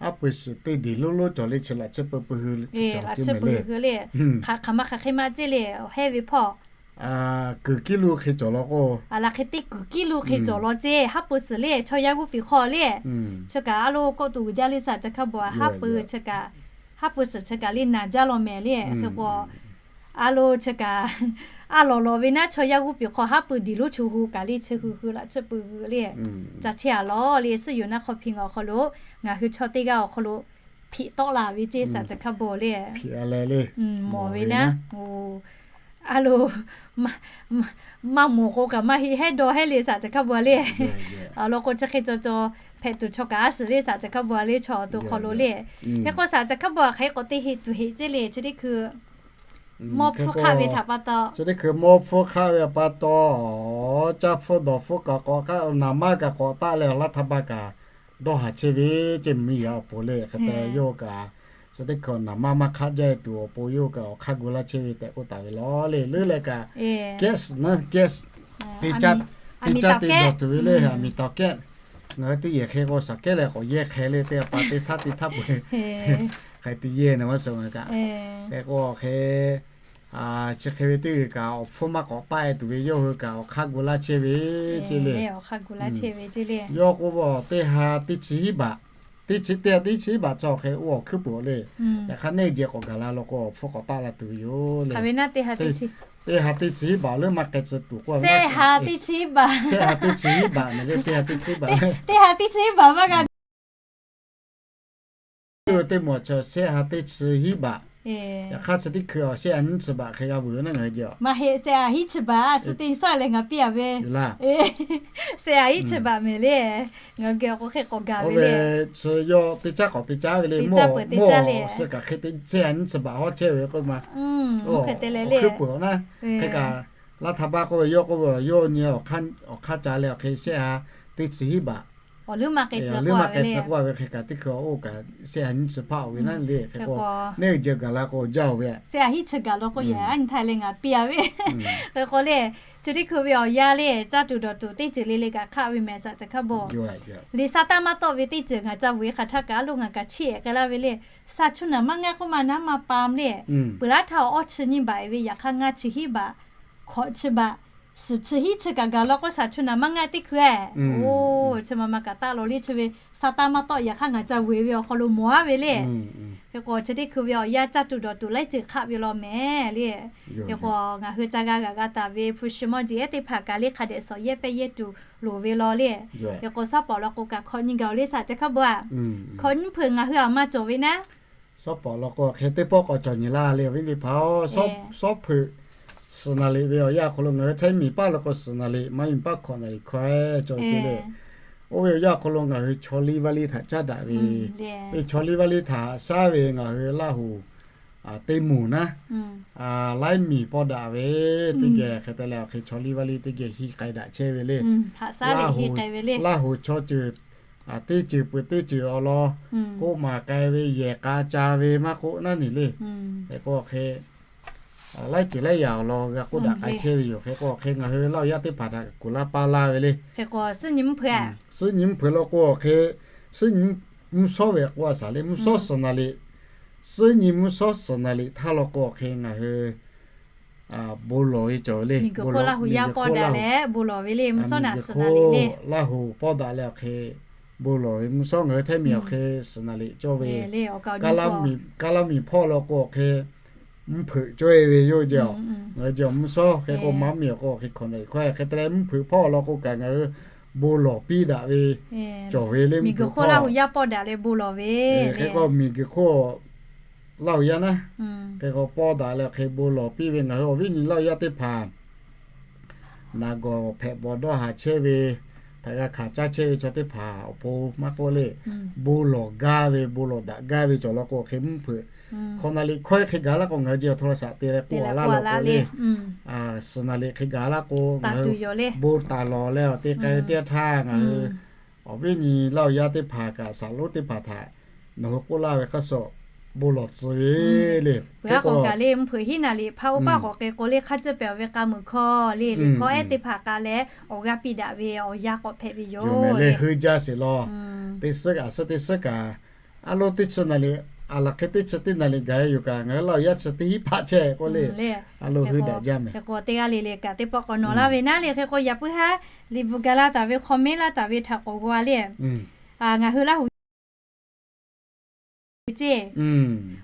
Haˉ pui suhˍ teˇ diˬ lonˉ lonˉ cawˬ le, chi laꞈ chi pui pui hui, laꞈ chi pui hui le. Hk'aˬ hk'aˬ ma hk'aˬ hk'e ma ceˇ le, awˬ hehnˇ ve hpawˇ kuiˬ kiˇ lo hk'e cawˬ law k'o, a laˬ hk'e teˇ kuiˬ kiˇ lo hk'e cawˬ law ceˇ. Haˉ pui suhˍ le chaw yaˇ g'uˇ piˍ hk'aw le, chi kaꞈ a lo kawˆ tuˬ uiˍ jaˇ le saˍ ca hkaˇ bon. Haˉ pui chi kaꞈ, haˉ pui suhˍ chi kaꞈ le naˬ jaˇ law mehˍ le. Hk'e k'o a lo chi kaꞈ a lawꞈ lawꞈ ve naˉ, chaw yaˇ g'uˇ piˍ hk'aw haˉ pui diˬ lonˉ chi hui kaꞈ le chi hui hui laꞈ chi pui hui le. Ca chehˇ a law le, suhˉ yoˬ naˆ hk'aw hpi ngaˬ awˬ hk'aw lo ngaˬ hui chaw teˇ g'aˇ awˬ hk'aw lo hpiꞈ tawˆ la ve ceˇ saˍ ca hkaˇ bon le. Mawˬ ve naˉ, a lo maˇ mawˬ k'o kaꞈ maˇ heˆ, hehˉ dawˇ hehˉ le saˍ ca hkaˇ bon le. Awˬ lawn k'o chi hk'e cawˬ cawˬ hpehꞈ tuˬ chaw kaꞈ a shiˍ le saˍ ca hkaˇ bon le, chaw awˬ to hk'aw lo le. Hk'e k'o saˍ ca hkaˇ bon a hk'aˬ hk'e k'awꞈ te heˆ tuˬ heˆ ceˇ le, chi teˇ hkui mawˇ hpfuhˇ hk'aˆ ve htaꞈ pa taw, chi teˇ hkui mawˇ hpfuhˇ hk'aˆ ve pa taw, caˇ hpfuhˇ dawˬ hpfuhˇ kaꞈ k'awꞈ hk'aˆ, naˍ manˇ kaꞈ k'awꞈ taˆ leh, laˇ htaˇ baˇ kaꞈ dawˇ haˍ chehˇ ve ceˇ, mvuhˇ miˬ yaˇ awˬ pon le. Hk'e te yawˇ kaꞈ chi teˇ hkui naˍ manˇ maˇ hk'aˆ jaˇ tuˬ awˬ pon yawˇ kaꞈ awˬ hk'aˇ gu laˇ chehˇ ve tehꞈ k'oˆ taˍ ve law le. Leuˉ leh kaꞈ gas naˉ, gas te caˇ, te caˇ te dawˬ tuˬ ve le, a miˬ taˍ kehˉ. Ngaˬ hui teˇ yehˬ hk'e k'o saˍ kehˉ leh k'awꞈ yehˇ hk'e le, teˇ g'aˇ pa te htaˇ te htaˇ peuˬ hk'e te yehˇ na maˇ suh ngaˬ kaꞈ. Hk'e k'o hk'e chi hk'e ve teˇ g'uiˬ kaꞈ awˬ hpfuhˇ maˇ k'awꞈ taˆ e tuˬ ve yawˇ hui kaꞈ awˬ hk'aˇ gu laˇ chehˇ ve ceˇ le. Yawˇ k'oˆ ve teˇ ha teˇ chi hiˉ baꞈ Teˇ chi, teˇ ha teˇ chi hiˉ baꞈ chi awˬ hk'e oˇ awˬ hkuiˉ peuˬ le. Yaꞈ hk'aˇ neˇ geh k'awꞈ gaˬ la law k'o, awˬ hpfuhˇ k'awꞈ taˆ la tuˬ ve yoˬ le. Teˇ ha teˇ chi hiˉ baꞈ leuˉ maˇ k'ai tcuh tuˬ k'oˆ ve, shehˆ ha teˇ chi hiˉ baꞈ mehˍ le, teˇ ha teˇ chi hiˉ baꞈ, teˇ ha teˇ chi hiˉ baꞈ maˇ g'a. Teˇ moˍ chi shehˆ ha teˇ chi hiˉ baꞈ. Yaꞈ hk'aˇ chi teˇ hkui awˬ shehˆ ha nyiˇ chi baꞈ hk'e g'a vuiˬ ve naˉ ngaˬ hui jaw. Maˇ heˆ, shehˆ ha hiˉ chi baꞈ, suh teˇ sawˉ leh ngaˬ piˇ a ve. Shehˆ ha hiˉ chi baꞈ mehˍ le. Ngaˬ hui geh awˬ k'o hk'e k'awꞈ gaˬ ve le. Chi yawˇ teˇ caˉ k'awꞈ teˇ caˉ ve le, mawˇ suh kaꞈ hk'e te shehˆ ha nyiˇ chi baꞈ hawˉ chehˇ ve k'oˆ ma. Hk'e te leh le, hk'e kaꞈ laˇ htaˇ baˆ k'oˆ ve, yawˇ k'oˆ ve, yawˇ nyi awˬ hk'aˇ ca leh awˬ hk'e shehˆ ha teˇ chi hiˉ baꞈ awˬ leuˉ maˇ k'ai tcuh k'oˆ ve hk'e kaꞈ, teˇ hkui oˇ kaꞈ shehˆ ha nyiˇ chi hpaˆ oˬ ve naˉ le. Hk'e k'o, neˇ geh gaˬ la k'o jaˇ oˬ ve, shehˆ ha hiˉ chi gaˬ law k'o, yaꞈ nyi htaˇ leh ngaˬ piˇ a ve. Hk'e k'o le, chi teˇ hkui ve awˬ yanˇ le, caˇ tuˬ dawˬ tuˬ teˇ ceuˬ le le kaꞈ hk'aˆ ve mehˍ saꞈ ca hk'a bawˬ. Liꞈ sa taˇ maˇ tawˆ ve teˇ ceuˬ ngaˬ ca vuiˬ hk'aˬ htaˇ kaꞈ a lo ngaˬ kaꞈ chiˇ ehˍ k'ai laˇ ve le. Sha chuˇ naˍ maˇ ngaˇ k'oˆ ma naˉ maˇ pa le. Peuˬ laˇ htaˇ awˇ chi nyiˇ baꞈ ve, yaꞈ hk'aˇ ngaˇ chi hiˉ baꞈ, hkawꞈ chi baꞈ, suhˍ chi hiˉ chi kaꞈ gaˬ law k'o, sha chuˇ naˍ maˇ ngaˇ teˇ hkui e, oˇ chi ma ma kaꞈ taˆ law le. Chi ve sa taˇ maˇ tawˆ, yaꞈ hk'aˇ ngaˬ ca vuiˬ ve awˬ hk'aw lo mawˬ a ve le. Hk'e k'o chi teˇ hkui ve awˬ yanˇ caˇ tuˬ dawˬ tuˬ laiˉ ceuˬ hk'aˆ ve law mehˍ le. Hk'e k'o ngaˬ hui ca g'a g'a g'a taˍ ve hpu shi mawˇ jeˬ ehˉ teˇ hpaˍ kaꞈ le hk'a dehꞈ sawˍ yehˇ pehˇ yehˇ tuˬ loˍ ve law le. Hk'e k'o sawˉ pawˍ law k'o kaꞈ hkawꞈ nyi gaˬ oˬ le, saꞈ ca hk'a bawˬ a. Hkawꞈ nyi hpeuꞈ ngaˬ hui aˬ ma cawˬ ve naˉ, sawˉ pawˍ law k'o hk'e teˇ pawˆ k'awꞈ cawˬ nyi laˇ le, awˬ viˉ teˇ hpaˍ-oˬ. Sawˉ hpeuꞈ suhˍ naˍ liꞈ ve awˬ yanˇ awˬ hk'aw lo ngaˬ hui chehˇ miˬ paˆ law k'o suhˍ naˍ liꞈ, maˇ miˬ paˆ hkawꞈ naˍ liꞈ hkawehˇ cawˬ ve ce le. Oˇ ve awˬ yanˇ awˬ hk'aw lo ngaˬ hui chaw liˇ vaˇ liˇ htaꞈ caˉ daꞈ ve, ve chaw liˇ vaˇ liˇ htaꞈ shaˉ ve ngaˬ hui Laˇ huˍ teˇ moˍ naˉ, laiˉ miˬ pawˆ daꞈ ve teˇ geh hk'e te leh awˬ hk'e chaw liˇ vaˇ liˇ teˇ geh hiˇ k'ai daꞈ chehˇ ve le. Laˇ huˍ chaw ceuˬ teˇ ceuˬ peuˬ teˇ ceuˬ awˬ lawn k'oˆ maˍ k'ai ve yehˬ k'a ca ve maˇ k'oˆ naˉ neˬ le. Hk'e k'o awˬ hk'e laiˉ ceuˬ laiˉ yaꞈ awˬ lawn g'a k'oˆ daꞈ k'ai chehˇ ve yoˬ. Hk'e k'o awˬ hk'e ngaˬ hui Laˇ huˍ yaˇ teˇ hpaˍ htaꞈ kuˬ laˇ paˇ laˇ ve le. Suhˉ nyi mvuhˇ hpeuꞈ law k'o awˬ hk'e, suhˉ nyi mvuhˇ shawˉ ve k'oˆ a shaˍ le, mvuhˇ shawˉ suhˍ naˍ liꞈ, suhˉ nyi mvuhˇ shawˉ suhˍ naˍ liꞈ htaˇ law k'o awˬ hk'e ngaˬ hui bon lawˬ ve cawˬ ve le. Laˇ huˍ yaˇ pawˆ daꞈ leh bon lawˬ ve le, mvuhˇ shawˉ naˍ suhˍ naˍ liꞈ le. Laˇ huˍ pawˆ daꞈ leh awˬ hk'e bon lawˬ ve mvuhˇ shawˉ ngaˬ hui htehˇ miˬ awˬ hk'e suhˍ naˍ liꞈ cawˇ ve, Kaˇlaˇ miˬ hpawˇ law k'o awˬ hk'e mvuhˇ hpeuꞈ cawˇ e ve yoˬ jaˇ. Ngaˬ hui jaˇ mvuhˇ shawˉ hk'e k'o maˇ miˬ awˬ k'o awˬ hk'e hkawꞈ naˍ liꞈ hkawehˇ hk'e te leh mvuhˇ hpeuꞈ hpawˇ law k'o kaꞈ ngaˬ hui bon lawˬ piˇ daꞈ ve cawˬ ve le. Miˬ guiˬ hk'oˆ Laˇ huˍ yaˇ pawˆ daꞈ leh bon lawˬ ve, hk'e k'o miˬ guiˬ hk'oˆ Laˇ huˍ yaˇ naˉ, hk'e k'o pawˆ daꞈ leh awˬ hk'e bon lawˬ piˇ ve ngaˬ hui awˬ viˉ nyi Laˇ huˍ yaˇ teˇ hpaˍ naˍ gawˬ hpehꞈ bawˬ dawˇ haˍ chehˇ ve, htaꞈ g'a hkanˍ caˇ chehˇ ve chaw teˇ hpaˍ awˬ pon maˇ k'oˆ le, bon lawˬ gaˇ ve bon lawˬ daꞈ gaˇ ve cawˬ law k'o awˬ hk'e mvuhˇ hpeuꞈ hkawꞈ naˍ liꞈ hkawehˇ hk'e gaˬ laˇ k'o ngaˬ hui jaˇ htawˇ la shaꞈ te leh k'oˆ a laˇ law k'o le. Suhˍ naˍ liꞈ hk'e gaˬ laˇ k'o ngaˬ hui bon taˍ lawˬ leh awˬ te k'ai ve teˇ yanˇ htaˇ ngaˬ hui awˬ viˉ nyi Laˇ huˍ yaˇ teˇ hpaˍ kaꞈ saˍ lonˉ teˇ hpaˍ htaꞈ nawˬ hui k'oˆ laˇ ve hk'a shuˍ bon lawˬ tcuh ve le. Peuˬ aˉ k'o kaꞈ le mvuhˇ hpeuꞈ hiˉ naˍ liꞈ hpaˇ oˇ paˆ k'awꞈ k'e k'o le hk'a ceuˬ pehˍ awˬ ve k'a muiˬ hkawˇ le, liꞈ hkawˇ ehˉ teˇ hpaˍ k'a leh awˬ g'aˇ piˇ daꞈ ve awˬ yanˇ k'awꞈ hpehꞈ ve yoˬ le. Heuˆ jaˇ sheˍ law. Teˇ suhˉ kaꞈ suhˉ teˇ suhˉ kaꞈ a lo teˇ chi naˍ liꞈ, a laˬ hk'e teˇ chi teˇ naˍ liꞈ gaˬ e yoˬ kaꞈ ngaˬ hui Laˇ huˍ yaˇ chi teˇ hiˉ hpaˆ chehˇ k'oˆ le. A lo heuˆ daꞈ jaˇ mehˍ. Hk'e k'o teˇ g'aˇ le le kaꞈ teˇ pawˆ k'awꞈ nawˬ laˇ ve naˉ le. Hk'e k'o yaꞈ puiˉ haˉ liꞈ bvuhꞈ gaˬ la taˍ ve hk'aw mehˉ laˇ taˍ ve htaꞈ k'awꞈ g'aw a le. Ngaˬ hui Laˇ huˍ ceˇ,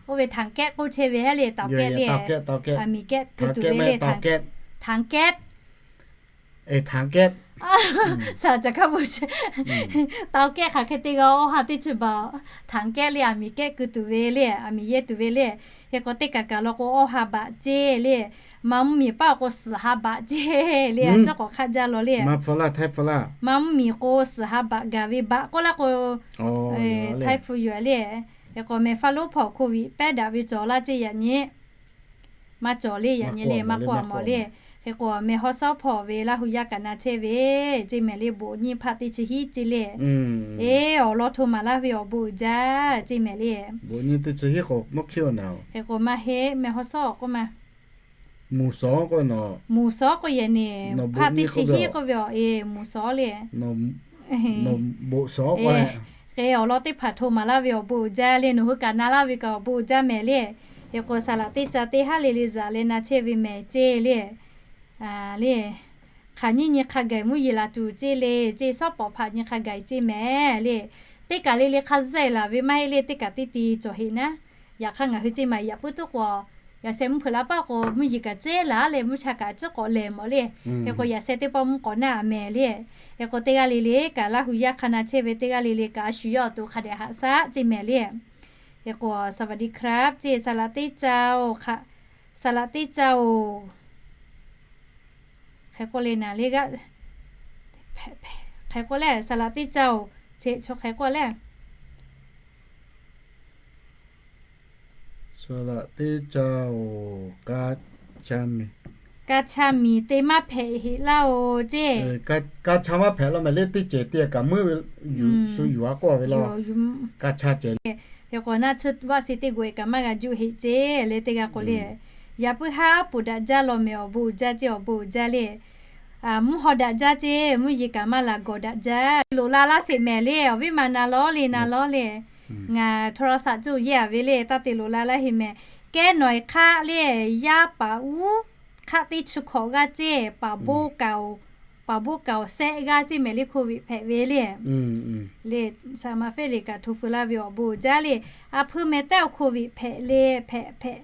oˇ ve htaꞈ kehˉ k'oˆ chehˇ ve haˉ le, taꞈ kehˉ le, aˬ miˍ kehˉ tuˬ ve le, htaꞈ kehˉ, htaꞈ kehˉ, shaˍ caˍ hkaˇ bvuhꞈ taˍ kehˉ hk'aˬ hk'e te g'a awˇ ha teˇ chi baˬ, htaꞈ kehˉ le, aˬ miˍ kehˉ keu tuˬ ve le, aˬ miˍ yehˇ tuˬ ve le. Hk'e k'o teˇ kaˬ kaˬ law k'o awˇ ha baꞈ ceˇ le, maˇ mvuhˇ miˬ paˆ k'o suhˍ ha baꞈ ceˇ le, a ciˉ k'awꞈ hk'aˆ jaˇ law le. Maˇ mvuhˇ miˬ k'o suhˍ ha baꞈ gaˬ ve baꞈ k'oˆ laˇ k'o, htaiˇ hpu yoˬ le. Hk'e k'o mehˬ faˇ lonˉ hpawˇ โควิด pehˉ daꞈ ve cawˬ laˇ ceˇ yaꞈ nyi maˇ cawˬ le, yaꞈ nyi le maˇ k'oˆ a mawˬ le. Hk'e k'o mehˬ hawˉ sawˉ hpawˇ ve Laˇ huˍ yaˇ kaꞈ na chehˇ ve ceˇ mehˍ le, boꞈ nyi hpaˆ teˇ chi hiˉ ceˇ le. Eˬ, awˬ lawn hto maˍ laˇ ve awˬ bon uiˍ jaˇ ceˇ mehˍ le. Hk'e k'o maˇ heˆ, mehˬ hawˉ sawˉ k'oˆ ma, muˍ sawˉ k'oˆ yehˬ neˬ hpaˆ teˇ chi hiˉ k'oˆ ve awˬ e muˍ sawˉ le. Hk'e awˬ lawn teˇ hpaˍ hto maˍ laˇ ve awˬ bon uiˍ jaˇ le, nawˬ hui kaꞈ na laˇ ve kaꞈ awˬ bon uiˍ jaˇ mehˍ le. Hk'e k'o saˍ laꞈ teˇ ca teˇ haˉ le le zaꞈ leh na chehˇ ve mehˍ ceˇ le. Le, hk'aˬ nyiˇ nyi hk'a gaˬ mvuhˇ yeˬ laˬ tuˬ ceˇ le, ceˇ sawˉ pawˍ hpaꞈ nyi hk'a gaˬ ceˇ mehˍ le. Teˇ kaˬ le le hk'a zeˇ laˬ ve maˇ heˆ le, teˇ kaˬ teˇ ti cawˬ heꞈ naˉ. Yaꞈ hk'aˇ ngaˬ hui ceˇ maˬ yaꞈ puiˉ tuˉ k'o, yaꞈ sheh mvuhˇ hpeuꞈ la paˇ k'o, mvuhˇ yeˬ kaꞈ ceˇ laˬ le, mvuhˇ cha kaꞈ ciˉ k'awꞈ lehˬ mawˬ le. Hk'e k'o yaꞈ sheh teˇ pawˆ mvuhˇ k'awꞈ naˆ a mehˍ le. Hk'e k'o teˇ g'aˇ le le kaꞈ Laˇ hu yaˇ hk'a na chehˇ ve teˇ g'aˇ le le kaꞈ a shu yawˇ awˬ to hk'a dehꞈ haꞈ shaˉ ceˇ mehˍ le. Hk'e k'o สวัสดีครับ ceˇ, สวัสดีเจ้า hk'aˬ, สวัสดีเจ้า hk'e k'oˆ le naˍ le g'aˇ, hk'e k'oˆ le สวัสดีเจ้า ceˇ, chaw hk'e k'oˆ le สวัสดีเจ้า kaˇ cha miˬ, kaˇ cha miˬ te maˇ hpehꞈ heꞈ laˇ oˬ ceˇ. Kaˇ cha maˇ hpehꞈ law mehˍ le, teˇ cehˬ te kaꞈ meuˇ ve, yuˬ shu yuˬ a k'oˆ ve laˇ. Kaˇ cha cehˬ le. Hk'e k'o naˆ tsuhˇ vaˆ shi teˇ g'oꞈ e kaꞈ maˇ g'a juˆ heꞈ ceˇ le teˇ g'aˇ k'o le. Yaꞈ puiˉ haˉ poˬ daꞈ jaˇ law mehˍ, awˬ bon uiˍ jaˇ ceˇ, awˬ bon uiˍ jaˇ le. Mvuhˇ haw daꞈ jaˇ ceˇ, mvuhˇ yeˬ kaꞈ maˇ laˬ gawˬ daꞈ jaˇ. Loꞈ la laˇ sheˍ mehˍ le, awˬ viˉ ma na lawˉ le na lawˉ le. Ngaˬ โทรศัพท์ cuˇ yehˇ a ve le, taˇ te loꞈ la laˇ heˆ mehˍ. Kehˉ nawˬ e hk'aˆ le, yaˇ paˍ uˉ hk'aˆ teˇ chi hkawꞈ g'aˇ ceˇ, paˍ bon kaoˬ, paˍ bon kaoˬ shehˆ g'aˇ ceˇ mehˍ le โควิด hpehꞈ ve le. Le, saˍ ma fehˇ le kaꞈ hto feu laˇ ve awˬ bon uiˍ jaˇ le. A hpui meh tehˉ awˬ โควิด hpehꞈ le, hpehꞈ, hpehꞈ,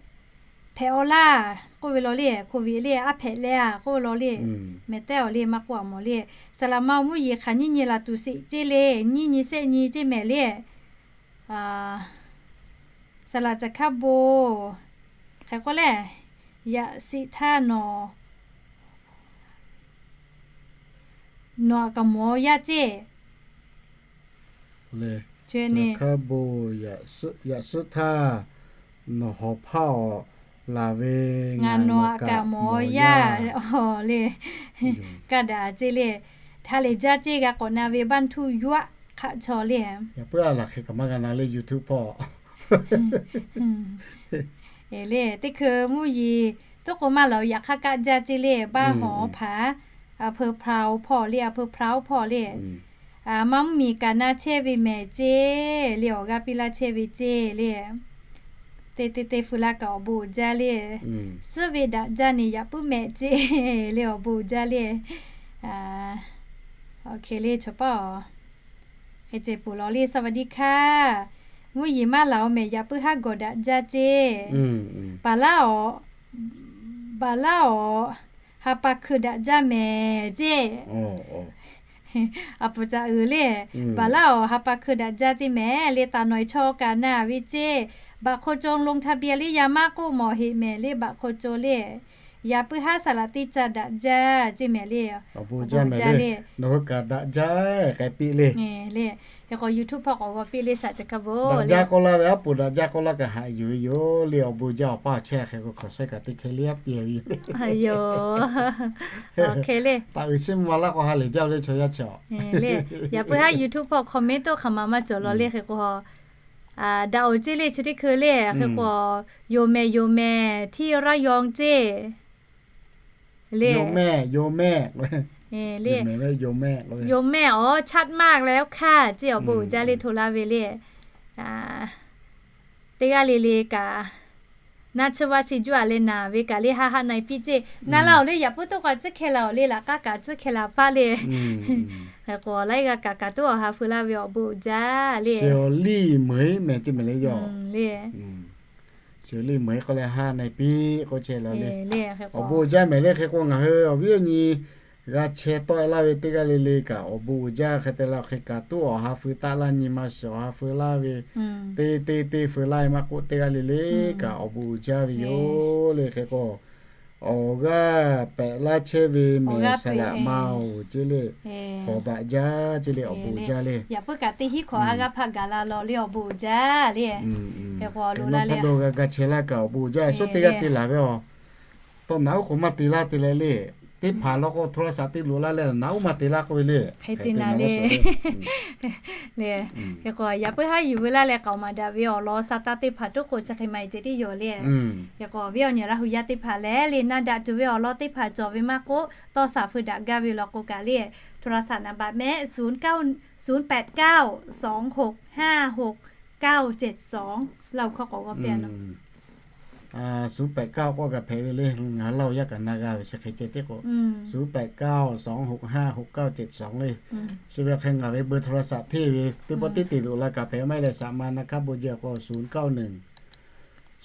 hpehꞈ awˬ laˇ k'oˆ ve law le, โควิด le a hpehꞈ leh a k'oˆ ve law le. Meh tehˉ awˬ le maˇ k'oˆ a mawˬ le. Saˍ laꞈ ma mvuhˇ yeˬ hk'aˬ nyiˇ nyi laˬ tuˬ sheˍ ceˇ le, nyiˇ nyi shehˆ nyi ceˇ mehˍ le. Saˍ laꞈ caˬ hkaˇ bon, hk'e k'oˆ le, yaꞈ shiˍ htaˇ nawˬ, nawˬ aꞈ kaꞈ mawˬ yaˇ ceˇ. Hk'e bon, yaꞈ shiˍ htaˇ nawˬ hawˍ hpaˇ awˬ laˬ ve, ngaˬ nawˬ aꞈ kaꞈ mawˬ yaˇ le. Kaˇ daꞈ ceˇ le. Htaˇ lehˬ jaˇ ceˇ g'a k'awꞈ na ve บ้านทุ่ง yaꞈ hk'aˆ chaw le. Yaꞈ puiˉ a laˬ hk'e kaꞈ maˇ g'a na le YouTube hpawˇ le. Teˇ hkui mvuhˇ yeˬ tuˉ k'o maˇ laˬ yaꞈ hk'aˇ kaˆ jaˇ ceˇ le. Baˆ hawˍ hpaˍ, a hpeu hpaˍ oˬ hpawˇ le, a hpeu hpaˍ oˬ hpawˇ le. Maˇ mvuhˇ miˬ kaꞈ na chehˇ ve mehˍ ceˇ le, awˬ g'aˇ piˇ laˇ chehˇ ve ceˇ le. Te te te feu laˇ kaꞈ awˬ bon uiˍ jaˇ le. Suhˉ ve daꞈ jaˇ neˬ yaꞈ puiˉ mehˍ ceˇ le, awˬ bon uiˍ jaˇ le. Hk'e le chaw paˇ aˬ, hk'e ceh peuˬ law le. สวัสดีค่ะ mvuhˇ yeˬ maˇ laˬ oˬ mehˍ, yaꞈ puiˉ haˉ gawˬ daꞈ jaˇ ceˇ. Baˬ laˇ awˬ, baˬ laˇ awˬ, ha pa hkui daꞈ jaˇ mehˍ ceˇ. A puˍ caꞈ uiˍ le. Baˬ laˇ awˬ, ha pa hkui daꞈ jaˇ ceˇ mehˍ le. Taˍ nawˬ e chaw kaꞈ na ve ceˇ. Baꞈ hk'o co ลงทะเบียน le yaˇ maˇ k'oˆ mawˬ heꞈ mehˍ le, baꞈ hk'o co le. Yaꞈ puiˉ haˉ saˍ laꞈ teˇ caˇ daꞈ jaˇ ceˇ mehˍ le. Awˬ bon jaˇ mehˍ le. Nawˬ hui kaꞈ daꞈ jaˇ k'ai piˇ le. Hk'e k'o YouTube hpawˇ k'awꞈ g'aw piˇ le, saˍ ca hkaˇ bon daꞈ jaˇ k'oˆ laˇ ve, aˉ poˍ daꞈ jaˇ k'oˆ laˇ kaꞈ haꞈ yuˬ ve yoˬ le. Awˬ bon jaˇ awˬ paˇ awˬ chehˇ hk'e k'o hkawnˍ shehˇ kaꞈ teˇ hkeh le aˉ piˇ ve yoˬ. Taˍ uiˍ shiˉ mvuh ma laˇ k'o ha lehˬ jaˇ ve le chaw yaˇ chi a le. Yaꞈ puiˉ haˉ YouTube hpawˇ comment toˇ hk'aˬ ma maˇ cawˬ law le. Hk'e k'o daꞈ oˬ ceˇ le, chi teˇ hkui le. Hk'e k'o yoˬ mehˍ yoˬ mehˍ ที่ระยอง ceˇ le. Yoˬ mehˍ yoˬ mehˍ le. Yoˬ mehˍ awˬ ชัดมากแล้วค่ะ ceˇ, awˬ bon uiˍ jaˇ le hto laˇ ve le. Teˇ g'aˇ le le kaꞈ naˆ tsuhˇ vaˆ shi juˇ a leh naˍ ve kaꞈ le haˆ haˆ na e piˇ ceˇ. Na laˇ oˬ le, yaꞈ puiˉ toˇ k'a ciˉ hkeh laˇ oˬ le, laꞈ k'aˉ kaꞈ ciˉ hkeh laˇ paˆ le. Hk'e k'o laiˉ g'aˇ kaꞈ kaꞈ tuˉ awˬ ha feu laˇ ve awˬ bon uiˍ jaˇ le. Shiˍ awˬ liˇ meuˬ e mehˍ ceˇ mehˍ le yoˬ. Shiˍ awˬ liˇ meuˬ e k'oˆ leh haˆ na e piˇ k'oˆ chehˇ laˇ le. Awˬ bon uiˍ jaˇ mehˍ le. Hk'e k'o ngaˬ hui awˬ viˉ awˬ nyi g'a chehˇ tawˆ e laˇ ve teˇ g'aˇ le le kaꞈ awˬ bon uiˍ jaˇ. Hk'e te leh hk'e kaꞈ tuˉ awˬ ha feu taˆ laˇ nyi ma shiˍ awˬ ha feu laˇ ve te te te feu laˇ e maˇ k'oˆ, teˇ g'aˇ le le kaꞈ awˬ bon uiˍ jaˇ ve yoˬ le. Hk'e k'o awˬ g'aˇ pehꞈ laˇ chehˇ ve mehˍ saˍ laꞈ ma oˬ ceˇ le. Hawˍ daꞈ jaˇ ceˇ le, awˬ bon uiˍ jaˇ le. Yaꞈ puiˉ kaꞈ teˇ hinˉ hkawꞈ ha g'aˇ hpaˆ gaˬ la law le, awˬ bon uiˍ jaˇ le. Hk'e k'o lo la le, g'a g'a chehˇ laˇ kaꞈ awˬ bon uiˍ jaˇ. Suhˉ teˇ g'aˇ te laˬ ve aˬ, tawˇ naꞈ uˉ k'o maˇ te laˇ te leh le. Teˇ hpaˍ law k'o โทรศัพท์ te loꞈ la leh naꞈ uˉ maˇ te laˇ k'oˆ ve le. Hk'e te na le. Hk'e k'o yaꞈ puiˉ haˉ yuˬ veu laˇ leh k'aoˍ maˍ daꞈ ve awˬ lawn sa taˇ teˇ hpaˍ tuˉ k'o chi hk'e ma e ceh tiˉ yoˬ le. Hk'e k'o awˬ viˉ awˬ nyi Laˇ hu yaˇ teˇ hpaˍ lehˬ le, na daꞈ tuˬ ve awˬ lawn teˇ hpaˍ cawˬ ve maˇ k'oˆ, tawˇ saˍ feu daꞈ gaˇ ve law k'o kaꞈ le, โทรศัพท์ นัมเบอร์ mehˆ ศูนย์เก้า ศูนย์แปดเก้า สองหกห้าหกเก้าเจ็ดสอง Laˇ hu hkawˇ k'awꞈ g'aw piˇ a nawˬ. ศูนย์แปดเก้า k'oˆ kaꞈ hpehꞈ ve le. Ngaˬ hui Laˇ huˍ yaˇ kaꞈ na g'a ve chi hk'e ceh tiˉ k'o, ศูนย์แปดเก้า สองหกห้า หกเก้าเจ็ดสอง le. Chi ve hk'e ngaˬ ve เบอร์โทรศัพท์ hteˇ ve teˇ pawˆ tiˉ te luꞈ la kaꞈ hpehꞈ maˇ heˆ leh, saꞈ ma na hkaˉ bon jaˇ k'o ศูนย์เก้าหนึ่ง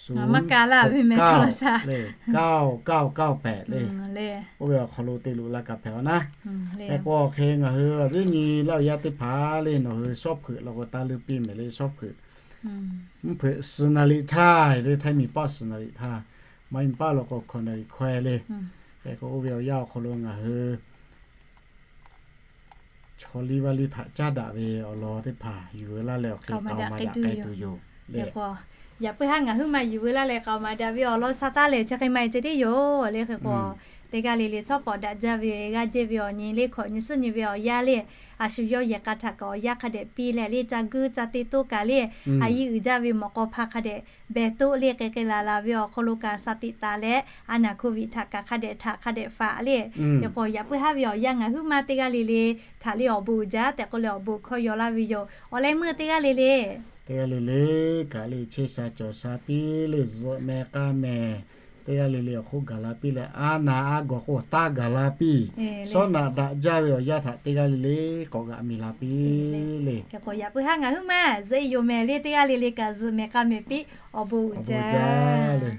ศูนย์หกเก้า le เก้าเก้าเก้าแปด le. Oˇ ve awˬ hk'aw lo te luꞈ la kaꞈ hpehꞈ a naˉ. Hk'e k'o hk'e ngaˬ hui viˉ nyi Laˇ huˍ yaˇ teˇ hpaˍ le, nawˬ hui ชอบ hpeuꞈ law k'o taˇ leuˇ piˇ mehˍ le, ชอบ hpeuꞈ. Mvuhˇ hpeuꞈ สิริธาตุ le, Htaiˇ miˬ paˆ สิริธาตุ, มา miˬ paˆ law k'o คอน hkaweh le. Hk'e k'o oˇ ve awˬ yanˇ awˬ hk'aw lo ngaˬ hui chaw liˇ vaˇ liˇ htaꞈ caˉ daꞈ ve awˬ lawn teˇ hpaˍ yuˬ veu laˇ leh awˬ hk'e k'aoˍ ma daꞈ k'ai tuˬ yoˬ le. Yaꞈ puiˉ haˉ ngaˬ huiˉ ma yuˬ veu laˇ leh k'aoˍ ma daꞈ ve awˬ lawn sha taˇ lehˬ chi hk'e ma ceh tiˉ yoˬ le. Hk'e k'o teˇ g'aˇ le le shawˉ pawˍ daꞈ jaˇ ve g'aˇ jehˇ ve awˬ nyi le, hkawꞈ nyi suhˉ nyi ve awˬ yanˇ le, a shu yawˇ yehˬ k'a htaꞈ kaꞈ awˬ yanˇ hk'a dehꞈ piˇ leh le, ca guiˇ ca te toˆ kaꞈ le, a yiˇ uiˍ jaˇ ve mawꞈ k'aw hpa hk'a dehꞈ behˬ toˆ le, k'ai k'ai laˬ laˬ ve awˬ hk'aw lo kaꞈ sha tiꞈ taˍ leh, a naˬ โควิด htaꞈ kaꞈ hk'a dehꞈ htaꞈ hk'a dehꞈ faꞈ le. Hk'e k'o yaꞈ puiˉ haˉ ve awˬ yanˇ ngaˬ huiˉ ma teˇ g'aˇ le le htaꞈ le awˬ bon uiˍ jaˇ tehꞈ k'oˆ leh awˬ bon hkawˇ yaw laˇ ve yoˬ. Awˬ leh meuˇ teˇ g'aˇ le le, teˇ g'aˇ le le kaꞈ le chehˇ sha cawˬ sha piˇ le, zuhꞈ mehˍ k'a mehˍ, teˇ g'aˇ le le awˬ hk'oˆ gaˬ la piˇ leh, a naˬ a gawˬ k'o taˇ gaˬ la piˇ. Shawˉ naꞈ daꞈ jaˇ ve awˬ yanˇ htaꞈ teˇ g'aˇ le le k'awꞈ g'aꞈ miˬ la piˇ le. Hk'e k'o yaꞈ puiˉ haˉ ngaˬ huiˉ ma zuhꞈ e yoˬ mehˍ le, teˇ g'aˇ le le kaꞈ zuhꞈ mehˍ k'a mehˍ piˇ awˬ bon uiˍ jaˇ le.